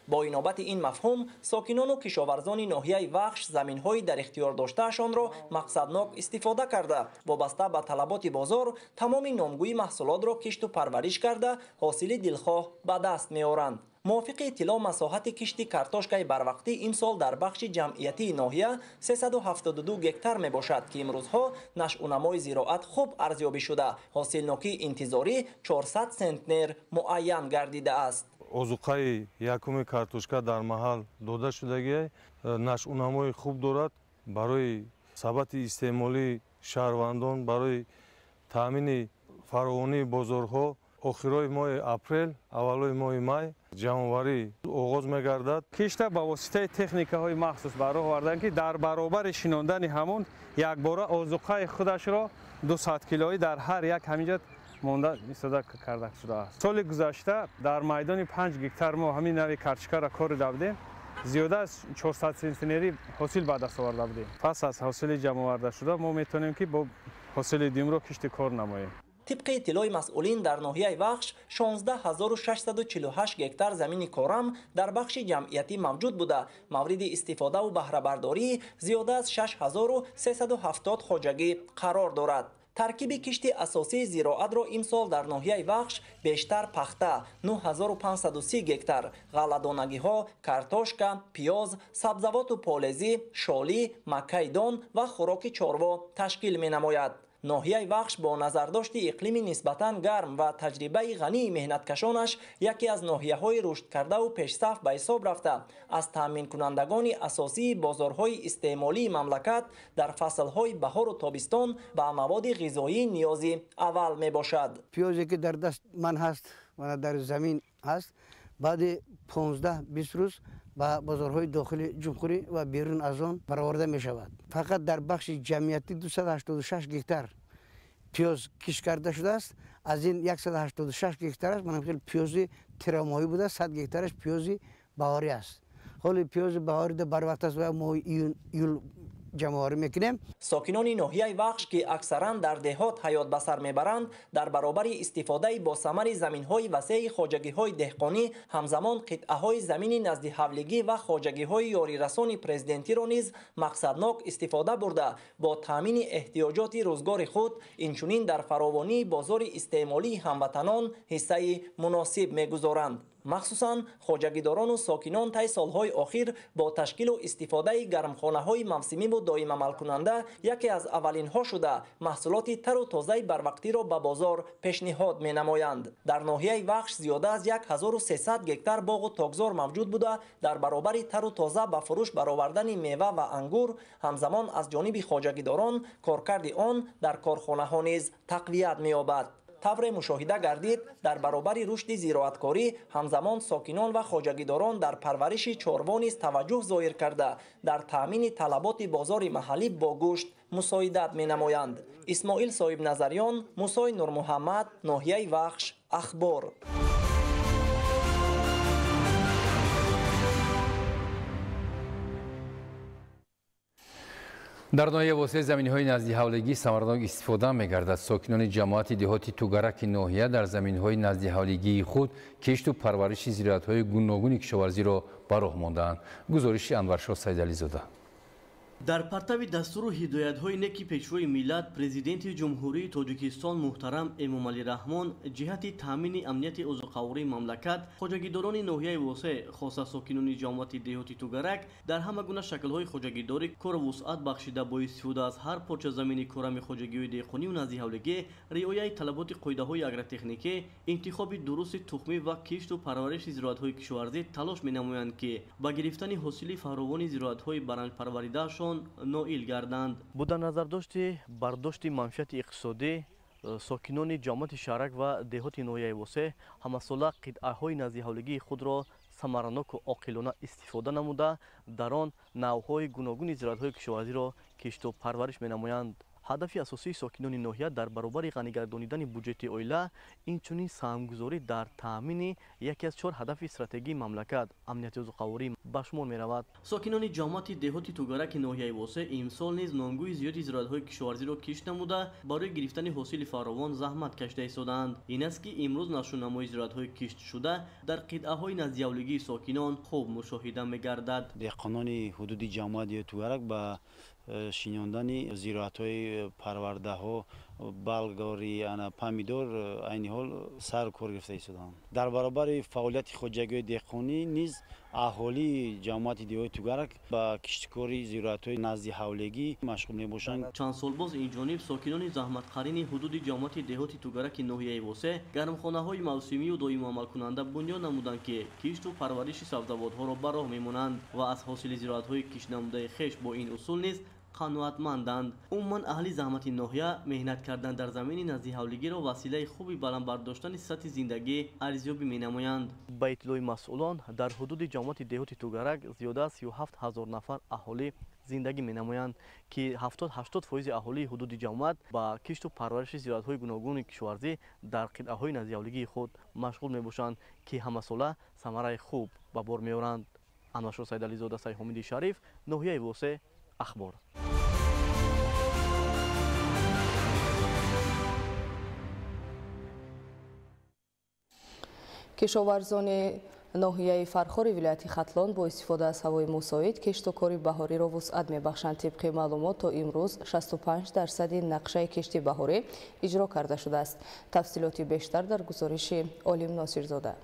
Speaker 14: Бо инобати ин мафҳум, сокинону кишоварзони ноҳияи Вахш заминҳои дар ихтиёр доштаашонро мақсаднок истифода карда, вобаста ба талаботи бозор тамоми номгӯи маҳсулотро кишту парвариш карда, ҳосили дилхоҳ ба даст меоранд. Мувофиқи иттилоъ, масоҳати кишти картошкаи барвақтӣ имсол дар бахши ҷамъиятии ноҳия 372 гектар мебошад, ки имрӯзҳо нашъунамои зироат хуб арзёбӣ шуда, ҳосилнокии интизорӣ 400 сентнер муайян гардидааст.
Speaker 15: Озуқаи якуми картошка дар маҳал дода шудагӣ, нашъунамои хуб дорад, барои сабати истеъмолии шаҳрвандон, барои таъмини фаровонии бозорҳо охирои моҳи апрел, аввалои моҳи май ҷамъоварӣ оғоз мегардад.
Speaker 16: Кишта ба воситаи техникаҳои махсус ба роҳ оварданд, ки дар баробари шинондани ҳамон якбора озуқаи худашро 200 килоӣ дар ҳар як ҳаминҷа монда истода карда шудааст. Соли гузашта дар майдони 5 гектар мо ҳамин нави картошкаро корида будем, зиёда аз 400 сентнери ҳосил ба даст оварда будем. Пас аз ҳосили ҷамъоварда шуда мо метавонем, ки бо ҳосили дуюмро кишти кор намоем.
Speaker 14: Тибқи иттилои масъулин, дар ноҳияи Вахш 16648 гектар замини корам дар бахши ҷамъиятӣ мавҷуд буда, мавриди истифодаву баҳрабардории зиёда аз 6370 хоҷагӣ қарор дорад. Таркиби кишти асосии зироатро имсол дар ноҳияи Вахш бештар пахта 9530 гектар, ғалладонагиҳо, картошка, пиёз, сабзавоту полезӣ, шолӣ, маккаи дон ва хӯроки чорво ташкил менамояд. Ноҳияи Вахш бо назардошти иқлими нисбатан гарм ва таҷрибаи ғании меҳнаткашонаш яке аз ноҳияҳои рушдкардаву пешсаф ба ҳисоб рафта, аз таъминкунандагони асосии бозорҳои истеъмолии мамлакат дар фаслҳои баҳору тобистон ба маводи ғизоии ниёзи аввал мебошад.
Speaker 17: Пиёзе ки дар даст ман ҳаст ва дар замин ҳаст, баъди 15-20 рӯз ба бозорҳои дохили ҷумҳурӣ ва берун аз он бароварда мешавад. Фақат дар бахши ҷамъиятӣ 286 гектар пиёз кишт карда шудааст. Аз ин 186 гектараш манам хел пиёзи тирамоҳӣ буда, 100 гектараш пиёзи баҳорӣ аст. Ҳоли пиёзи баҳорӣ да барвақт аст ва моҳи июн июл ҷамъоварӣ мекунем.
Speaker 14: Сокинони ноҳияи Вахш, ки аксаран дар деҳот ҳаёт ба сар мебаранд, дар баробари истифодаи босамари заминҳои васеи хоҷагиҳои деҳқонӣ, ҳамзамон қитъаҳои замини наздиҳавлигӣ ва хоҷагиҳои ёрирасони президентиро низ мақсаднок истифода бурда, бо таъмини эҳтиёҷоти рӯзгори худ, инчунин дар фаровонии бозори истеъмолии ҳамватанон ҳиссаи муносиб мегузоранд. Махсусан хоҷагидорону сокинон тай солҳои охир бо ташкилу истифодаи гармхонаҳои мавсимиву доимамалкунанда яке аз аввалинҳо шуда, маҳсулоти тару тозаи барвақтиро ба бозор пешниҳод менамоянд. Дар ноҳияи Вахш зиёда аз 1300 гектар боғу токзор мавҷуд буда, дар баробари тару тоза ба фурӯш баровардани мева ва ангур, ҳамзамон аз ҷониби хоҷагидорон коркарди он дар корхонаҳо низ тақвият меёбад. Тавре мушоҳида гардид, дар баробари рушди зироаткорӣ ҳамзамон сокинон ва хоҷагидорон дар парвариши чорво низ таваҷҷӯҳ зоҳир карда, дар таъмини талаботи бозори маҳаллӣ бо гӯшт мусоидат менамоянд. Исмоил Соҳибназарён, Мусои Нурмуҳаммад, ноҳияи Вахш, Ахбор.
Speaker 9: Дар ноҳияи Восеъ заминҳои наздиҳавлигӣ самаранок истифода мегардад. Сокинони ҷамоати деҳоти Тугараки ноҳия дар заминҳои наздиҳавлигии худ кишту парвариши зироатҳои гуногуни кишоварзиро ба роҳ мондаанд. Гузориши Анваршоҳ Сайдализода.
Speaker 4: Дар партави дастуру ҳидоятҳои неки Пешвои миллат, Президенти Ҷумҳурии Тоҷикистон муҳтарам Эмомалӣ Раҳмон ҷиҳати таъмини амнияти озуқавории мамлакат, хоҷагидорони ноҳияи Восеъ, хоса сокинони ҷамоати деҳоти Тугарак дар ҳама гуна шаклҳои хоҷагидорӣ кору вусъат бахшида, бо истифода аз ҳар порча замини корами хоҷагиҳои деҳқонию наздиҳавлигӣ, риояи талаботи қоидаҳои агротехникӣ, интихоби дурусти тухмӣ ва кишту парвариши зироатҳои кишоварзӣ талош менамоянд, ки ба гирифтани ҳосили фаровони зироатҳои баранҷпарваридаашон ноил гарданд. Бо дар назардошти бардошти манфиати иқтисодӣ, сокинони ҷамоати Шаҳрак ва деҳоти ноҳияи Восеъ ҳамасола қитъаҳои наздиҳавлигии худро самараноку оқилона истифода намуда, дар он навъҳои гуногуни зироатҳои кишоварзиро кишту парвариш менамоянд. Ҳадафи асосии сокинони ноҳия дар баробари ғанигардонидани буҷети оила, инчунин саҳмгузорӣ дар таъмини яке аз чор ҳадафи стратегии мамлакат, амнияти озуқаворӣ ба шумор меравад. Сокинони ҷамоати деҳоти Тугараки ноҳияи Восеъ имсол низ номгӯи зиёди зироатҳои кишоварзиро кишт намуда, барои гирифтани ҳосили фаровон заҳмат кашида истодаанд. Ин аст, ки имрӯз нашъунамои зироатҳои киштшуда дар қитъаҳои наздиҳавлигии сокинон хуб мушоҳида мегардад.
Speaker 19: Деҳқонони ҳудуди ҷамоати Тугарак ба шинондани зироатҳои парвардаҳо, балгори, помидор айни ҳол сар кор гирифта истодаанд. Дар баробари фаъолияти хоҷагиҳои деҳқонӣ низ аҳолии ҷамоати деҳоти Тугарак ба киштикори зироатҳои наздиҳавлигӣ машғул мебошанд.
Speaker 4: Чанд сол боз инҷониб сокинони заҳматқарини ҳудуди ҷамоати деҳоти Тугараки ноҳияи Восеъ гармхонаҳои мавсимию доимоамалкунанда бунёд намуданд, ки кишту парвариши сабзавотҳоро ба роҳ мемонанд ва аз ҳосили зироатҳои киштнамудаи хеш бо ин усул низ қаноатманданд. Умуман аҳли заҳмати ноҳия меҳнат кардан дар замини наздиҳавлигиро василаи хуби баланд бардоштани сатҳи зиндагӣ арзёбӣ менамоянд. Ба иттилои масъулон, дар ҳудуди ҷамоати деҳоти Тугарак зиёда аз 37 ҳазор нафар аҳолӣ зиндагӣ менамоянд, ки 70-80 фоизи аҳолии ҳудуди ҷамоат ба кишту парвариши зироатҳои гуногуни кишоварзӣ дар қитъаҳои наздиҳавлигии худ машғул мебошанд, ки ҳамасола самараи хуб ба бор меоранд. Анваршоҳ Сайдализода, Сайҳомиди Шариф, ноҳияи Восеъ, Ахбор.
Speaker 8: Кишоварзони ноҳияи Фархори вилояти Хатлон бо истифода аз ҳавои мусоид кишту кори баҳориро вусъат мебахшанд. Тибқи маълумот, то имрӯз 65% нақшаи кишти баҳорӣ иҷро карда шудааст. Тафсилоти бештар дар гузориши Олим Носирзода.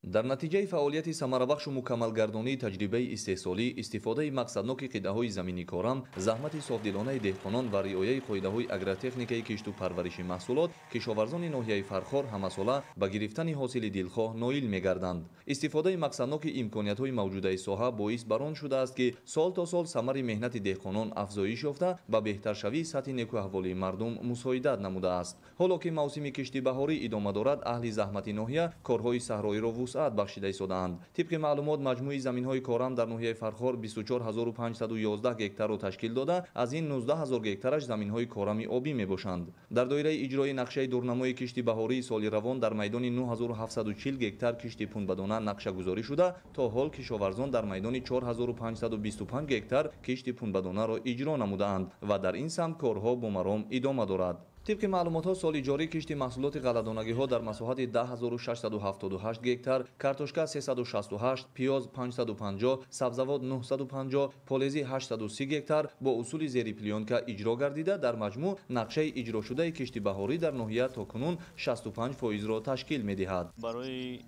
Speaker 20: Дар натиҷаи фаъолияти самарабахшу мукаммалгардонии таҷрибаи истеҳсолӣ, истифодаи мақсадноки қитъаҳои замини корам, заҳмати софдилонаи деҳқонон ва риояи қоидаҳои агротехникаи кишту парвариши маҳсулот, кишоварзони ноҳияи Фархор ҳамасола ба гирифтани ҳосили дилхоҳ ноил мегарданд. Истифодаи мақсадноки имкониятҳои мавҷудаи соҳа боис бар он шудааст, ки сол то сол самари меҳнати деҳқонон афзоиш ёфта, ба беҳтаршавии сатҳи некӯаҳволии мардум мусоидат намудааст. Ҳоло ки мавсими кишти баҳорӣ идома дорад, аҳли заҳмати ноҳия корҳои саҳроиро вусъат вусъат бахшида истодаанд. Тибқи маълумот, маҷмӯи заминҳои корам дар ноҳияи Фархор 24511 гектарро ташкил дода, аз ин 19000 гектараш заминҳои корами обӣ мебошанд. Дар доираи иҷрои нақшаи дурнамои кишти баҳории соли равон дар майдони 9740 гектар кишти пунбадона нақшагузорӣ шуда, то ҳол кишоварзон дар майдони 4525 гектар кишти пунбадонаро иҷро намудаанд ва дар ин самт корҳо бо маром идома дорад. Тибқи маълумотҳо, соли ҷорӣ кишти маҳсулоти ғалладонагиҳо дар масоҳати 10678 гектар, картошка 368, пиёз 550, сабзавот 950, полезӣ 830 гектар бо усули зери плёнка иҷро гардида, дар маҷмӯъ нақшаи иҷрошудаи кишти баҳорӣ дар ноҳия то кунун 65%-ро ташкил медиҳад.
Speaker 1: Барои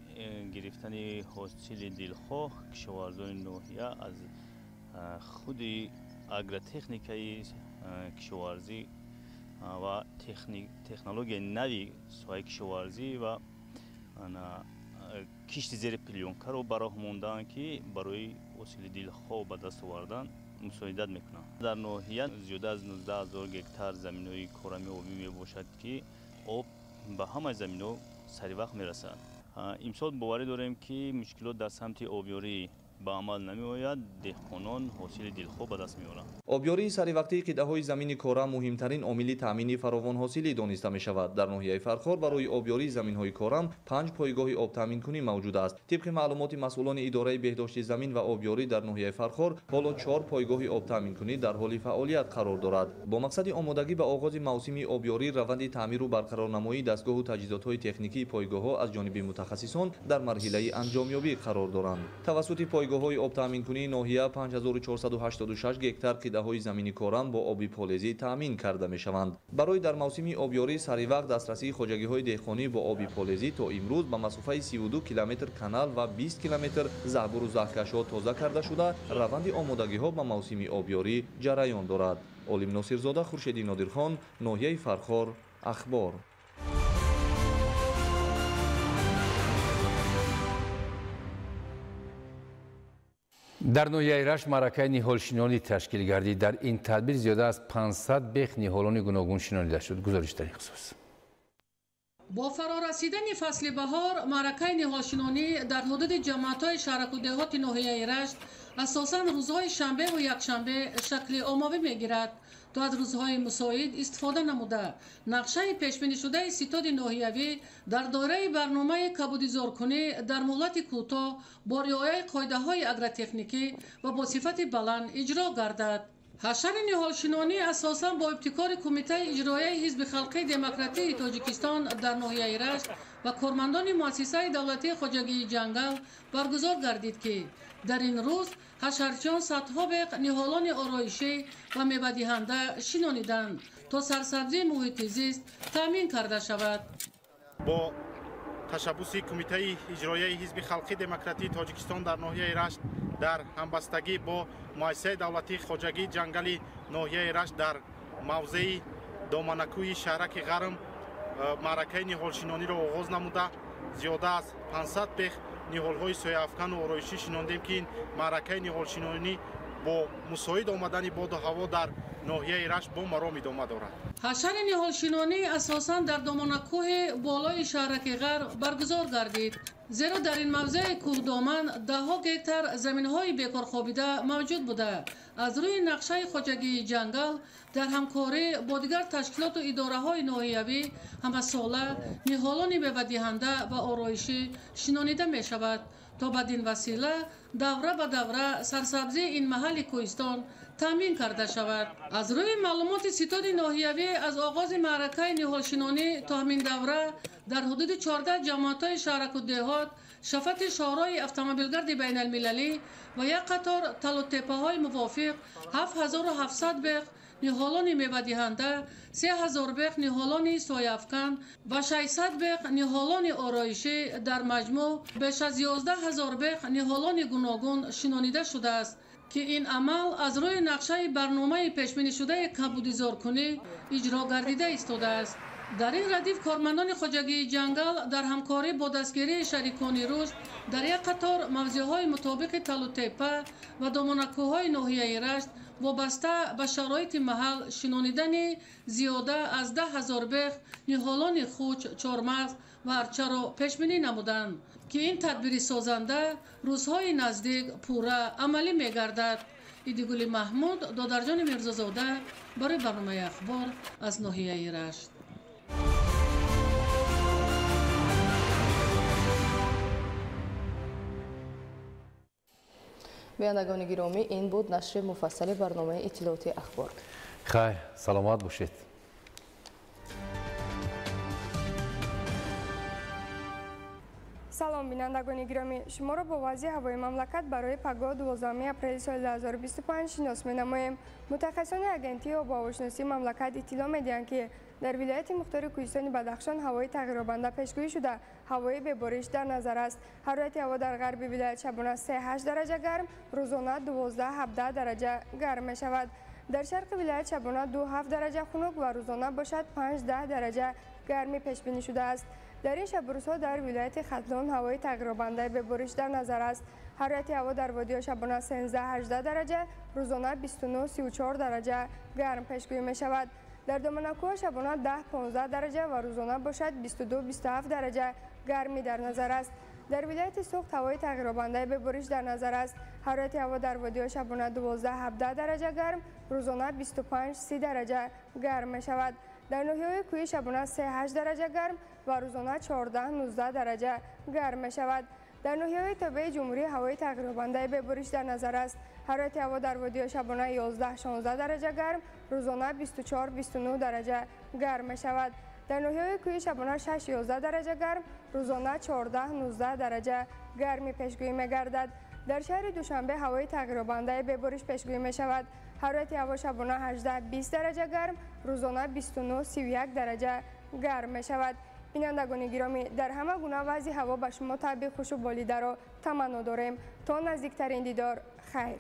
Speaker 1: гирифтани ҳосили дилхоҳ кишоварзони ноҳия аз худи агротехникаи кишоварзӣ ва технологияи нави соҳаи кишоварзӣ ва кишти зери плёнкаро ба роҳ мондаанд, ки барои ҳосили дилхоҳ ба даст овардан мусоидат мекунанд. Дар ноҳия зиёда аз 19 000 гектар заминҳои корами обӣ мебошад, ки об ба ҳамаи заминҳо саривақт мерасад. Имсол боварӣ дорем, ки мушкилот дар самти обёрӣ ба амал намеояд, деҳқонон ҳосили дилхоҳ ба даст меоранд.
Speaker 20: Обёрии саривақтии қитъаҳои замини корам муҳимтарин омили таъмини фаровонҳосилӣ дониста мешавад. Дар ноҳияи Фархор барои обёрии заминҳои корам 5 пойгоҳи обтаъминкунӣ мавҷуд аст. Тибқи маълумоти масъулони идораи беҳдошти замин ва обёрӣ дар ноҳияи Фархор, ҳоло 4 пойгоҳи обтаъминкунӣ дар ҳоли фаъолият қарор дорад. Бо мақсади омодагӣ ба оғози мавсими обёрӣ, раванди таъмиру барқарорнамоии дастгоҳу таҷҳизотҳои техникии пойгоҳҳо аз ҷониби мутахассисон дар марҳилаи анҷомёбӣ қарор доранд. Тавассути пойгоҳҳои обтаъминкунии ноҳия 5486 гектар қитъаҳои замини корам бо оби полезӣ таъмин карда мешаванд. Барои дар мавсими обёрӣ саривақт дастрасии хоҷагиҳои деҳқонӣ бо оби полезӣ то имрӯз ба масофаи 32 километр канал ва 20 километр заҳбуру заҳкашҳо тоза карда шуда, раванди омодагиҳо ба мавсими обёрӣ ҷараён дорад. Олим Носирзода, Хуршеди Нодирхон, ноҳияи Фархор, Ахбор.
Speaker 9: Дар ноҳияи Рашт маъракаи ниҳолшинонӣ ташкил гардид. Дар ин тадбир зиёда аз 500 бех ниҳолони гуногун шинонида шуд. Гузориш дар ин хусус.
Speaker 6: Бо фарорасидани фасли баҳор маъракаи ниҳолшинонӣ дар ҳудуди ҷамоатҳои шаҳраку деҳоти ноҳияи Рашт асосан рӯзҳои шанбеву якшанбе шакли оммавӣ мегирад, то аз рӯзҳои мусоид истифода намуда нақшаи пешбинишудаи ситоди ноҳиявӣ дар доираи барномаи кабудизоркунӣ дар муҳлати кӯтоҳ бо риояи қоидаҳои агротехникӣ ва бо сифати баланд иҷро гардад. Ҳашари ниҳолшинонӣ асосан бо ибтикори Кумитаи иҷроияи Ҳизби халқии демократии Тоҷикистон дар ноҳияи Рашт ва кормандони муассисаи давлатии хоҷагии ҷангал баргузор гардид, ки дар ин рӯз ҳашарчиён садҳо беқ ниҳолони ороишӣ ва мевадиҳанда шинониданд, то сарсабзии муҳити зист таъмин карда шавад.
Speaker 21: Бо ташаббуси Кумитаи иҷроияи Ҳизби халқии демократии Тоҷикистон дар ноҳияи Рашт дар ҳамбастагӣ бо муассисаи давлатии хоҷагии ҷангали ноҳияи Рашт дар мавзеи доманакӯҳи шаҳраки Ғарм маъракаи ниҳолшинониро оғоз намуда, зиёда аз 500 бех ниҳолҳои сояафкану ороишӣ шинондем, ки ин маъракаи ниҳолшинонӣ бо мусоид омадани боду ҳаво дар ноҳияи Рашт бо маром идома дорад.
Speaker 6: Ҳашари ниҳолшинонӣ асосан дар доманакӯҳи болои шаҳраки Ғарб баргузор гардид, зеро дар ин мавзеи кӯҳдоман даҳҳо гектар заминҳои бекорхобида мавҷуд буда, аз рӯи нақшаи хоҷагии ҷангал дар ҳамкорӣ бо дигар ташкилоту идораҳои ноҳиявӣ ҳамасола ниҳолони мевадиҳанда ва ороишӣ шинонида мешавад, то бадин васила давра ба давра сарсабзии ин маҳалли кӯҳистон таъмин карда шавад. Аз рӯи маълумоти ситоди ноҳиявӣ аз оғози маъракаи ниҳолшинонӣ то ҳамин давра дар ҳудуди 14 ҷамоатҳои шаҳраку деҳот, шафати шоҳроҳи автомобилгарди байналмилалӣ ва як қатор талутеппаҳои мувофиқ 7700 бех ниҳолони мевадиҳанда, 3000 бех ниҳолони сояафкан ва 600 бех ниҳолони ороишӣ, дар маҷмӯъ беш аз 11000 бех ниҳолони гуногун шинонида шудааст, ки ин амал аз рӯи нақшаи барномаи пешбинишудаи кабудизоркунӣ иҷро гардида истодааст. Дар ин радиф кормандони хоҷагии ҷангал дар ҳамкорӣ бо дастгирии шарикони рушд дар як қатор мавзеъҳои мутобиқи Талутепа ва домонакӯҳҳои ноҳияи Рашт вобаста ба шароити маҳал шинонидани зиёда аз 10 000 бех ниҳолони хуч, чормағз ва арчаро пешбинӣ намуданд, ки ин тадбири созанда рӯзҳои наздик пурра амалӣ мегардад. Идигули Маҳмуд, Додарҷони Мирзозода барои барномаи Ахбор аз ноҳияи Рашт.
Speaker 8: Бинандагони гиромӣ, ин буд нашри муфассали барномаи иттилооти Ахбор.
Speaker 9: Хайр, саломат бошед.
Speaker 2: Салом, бинандагони гиромӣ, шуморо бо вазъи ҳавои мамлакат барои пагоҳ 12 апрели соли 2025 шинос менамоем. Мутахассисони агентии обуҳавошиносии мамлакат иттилоъ медиҳанд, ки дар вилояти мухтори Кӯҳистони Бадахшон ҳавои тағйирёбанда пешгӯӣ шуда, ҳавои бебориш дар назар аст. Ҳарорати ҳаво дар ғарби вилоят шабона 3-8 дараҷа гарм, рӯзона 12-17 дараҷа гарм мешавад. Дар шарқи вилоят шабона 2-7 дараҷа хунук ва рӯзона бошад 5-10 дараҷа гармӣ пешбинӣ шудааст. Дар ин шабрӯзҳо дар вилояти Хатлон ҳавои тағйирёбандаи бебориш дар назар аст. Ҳарорати ҳаво дар водиҳо шабона 13-18 дараҷа, рӯзона 29-34 дараҷа гарм пешгӯӣ мешавад. Дар доманакӯҳ шабона 10-15 дараҷа ва рӯзона бошад 22-27 дараҷа гармӣ дар назар аст. Дар вилояти Суғд ҳавои тағйирёбандаи бебориш дар назар аст. Ҳарорати ҳаво дар водиҳо шабона 12-17 дараҷа гарм, рӯзона 25-30 дараҷа гарм мешавад. Дар ноҳияҳои кӯҳӣ шабона 3-8 дараҷа гарм ва рӯзона 14-19 дараҷа гарм мешавад. Дар ноҳияҳои тобеи ҷумҳурӣ ҳавои тағйирёбандаи бебориш дар назар аст. Ҳарорати ҳаво дар водиҳо шабона 11-16 дараҷа гарм, рӯзона 24-29 дараҷа гарм мешавад. Дар ноҳияҳои кӯҳӣ шабона 6-11 дараҷа гарм, рӯзона 14-19 дараҷа гармӣ пешгӯӣ мегардад. Дар шаҳри Душанбе ҳавои тағйирёбандаи бебориш пешгӯӣ мешавад. Ҳарорати ҳаво шабона 18-20 дараҷа гарм, рӯзона 29-31 дараҷа гарм мешавад. Бинандагони гиромӣ, дар ҳама гуна вазъи ҳаво ба шумо табъи хушу болидаро таманно дорем. То наздиктарин дидор, хайр.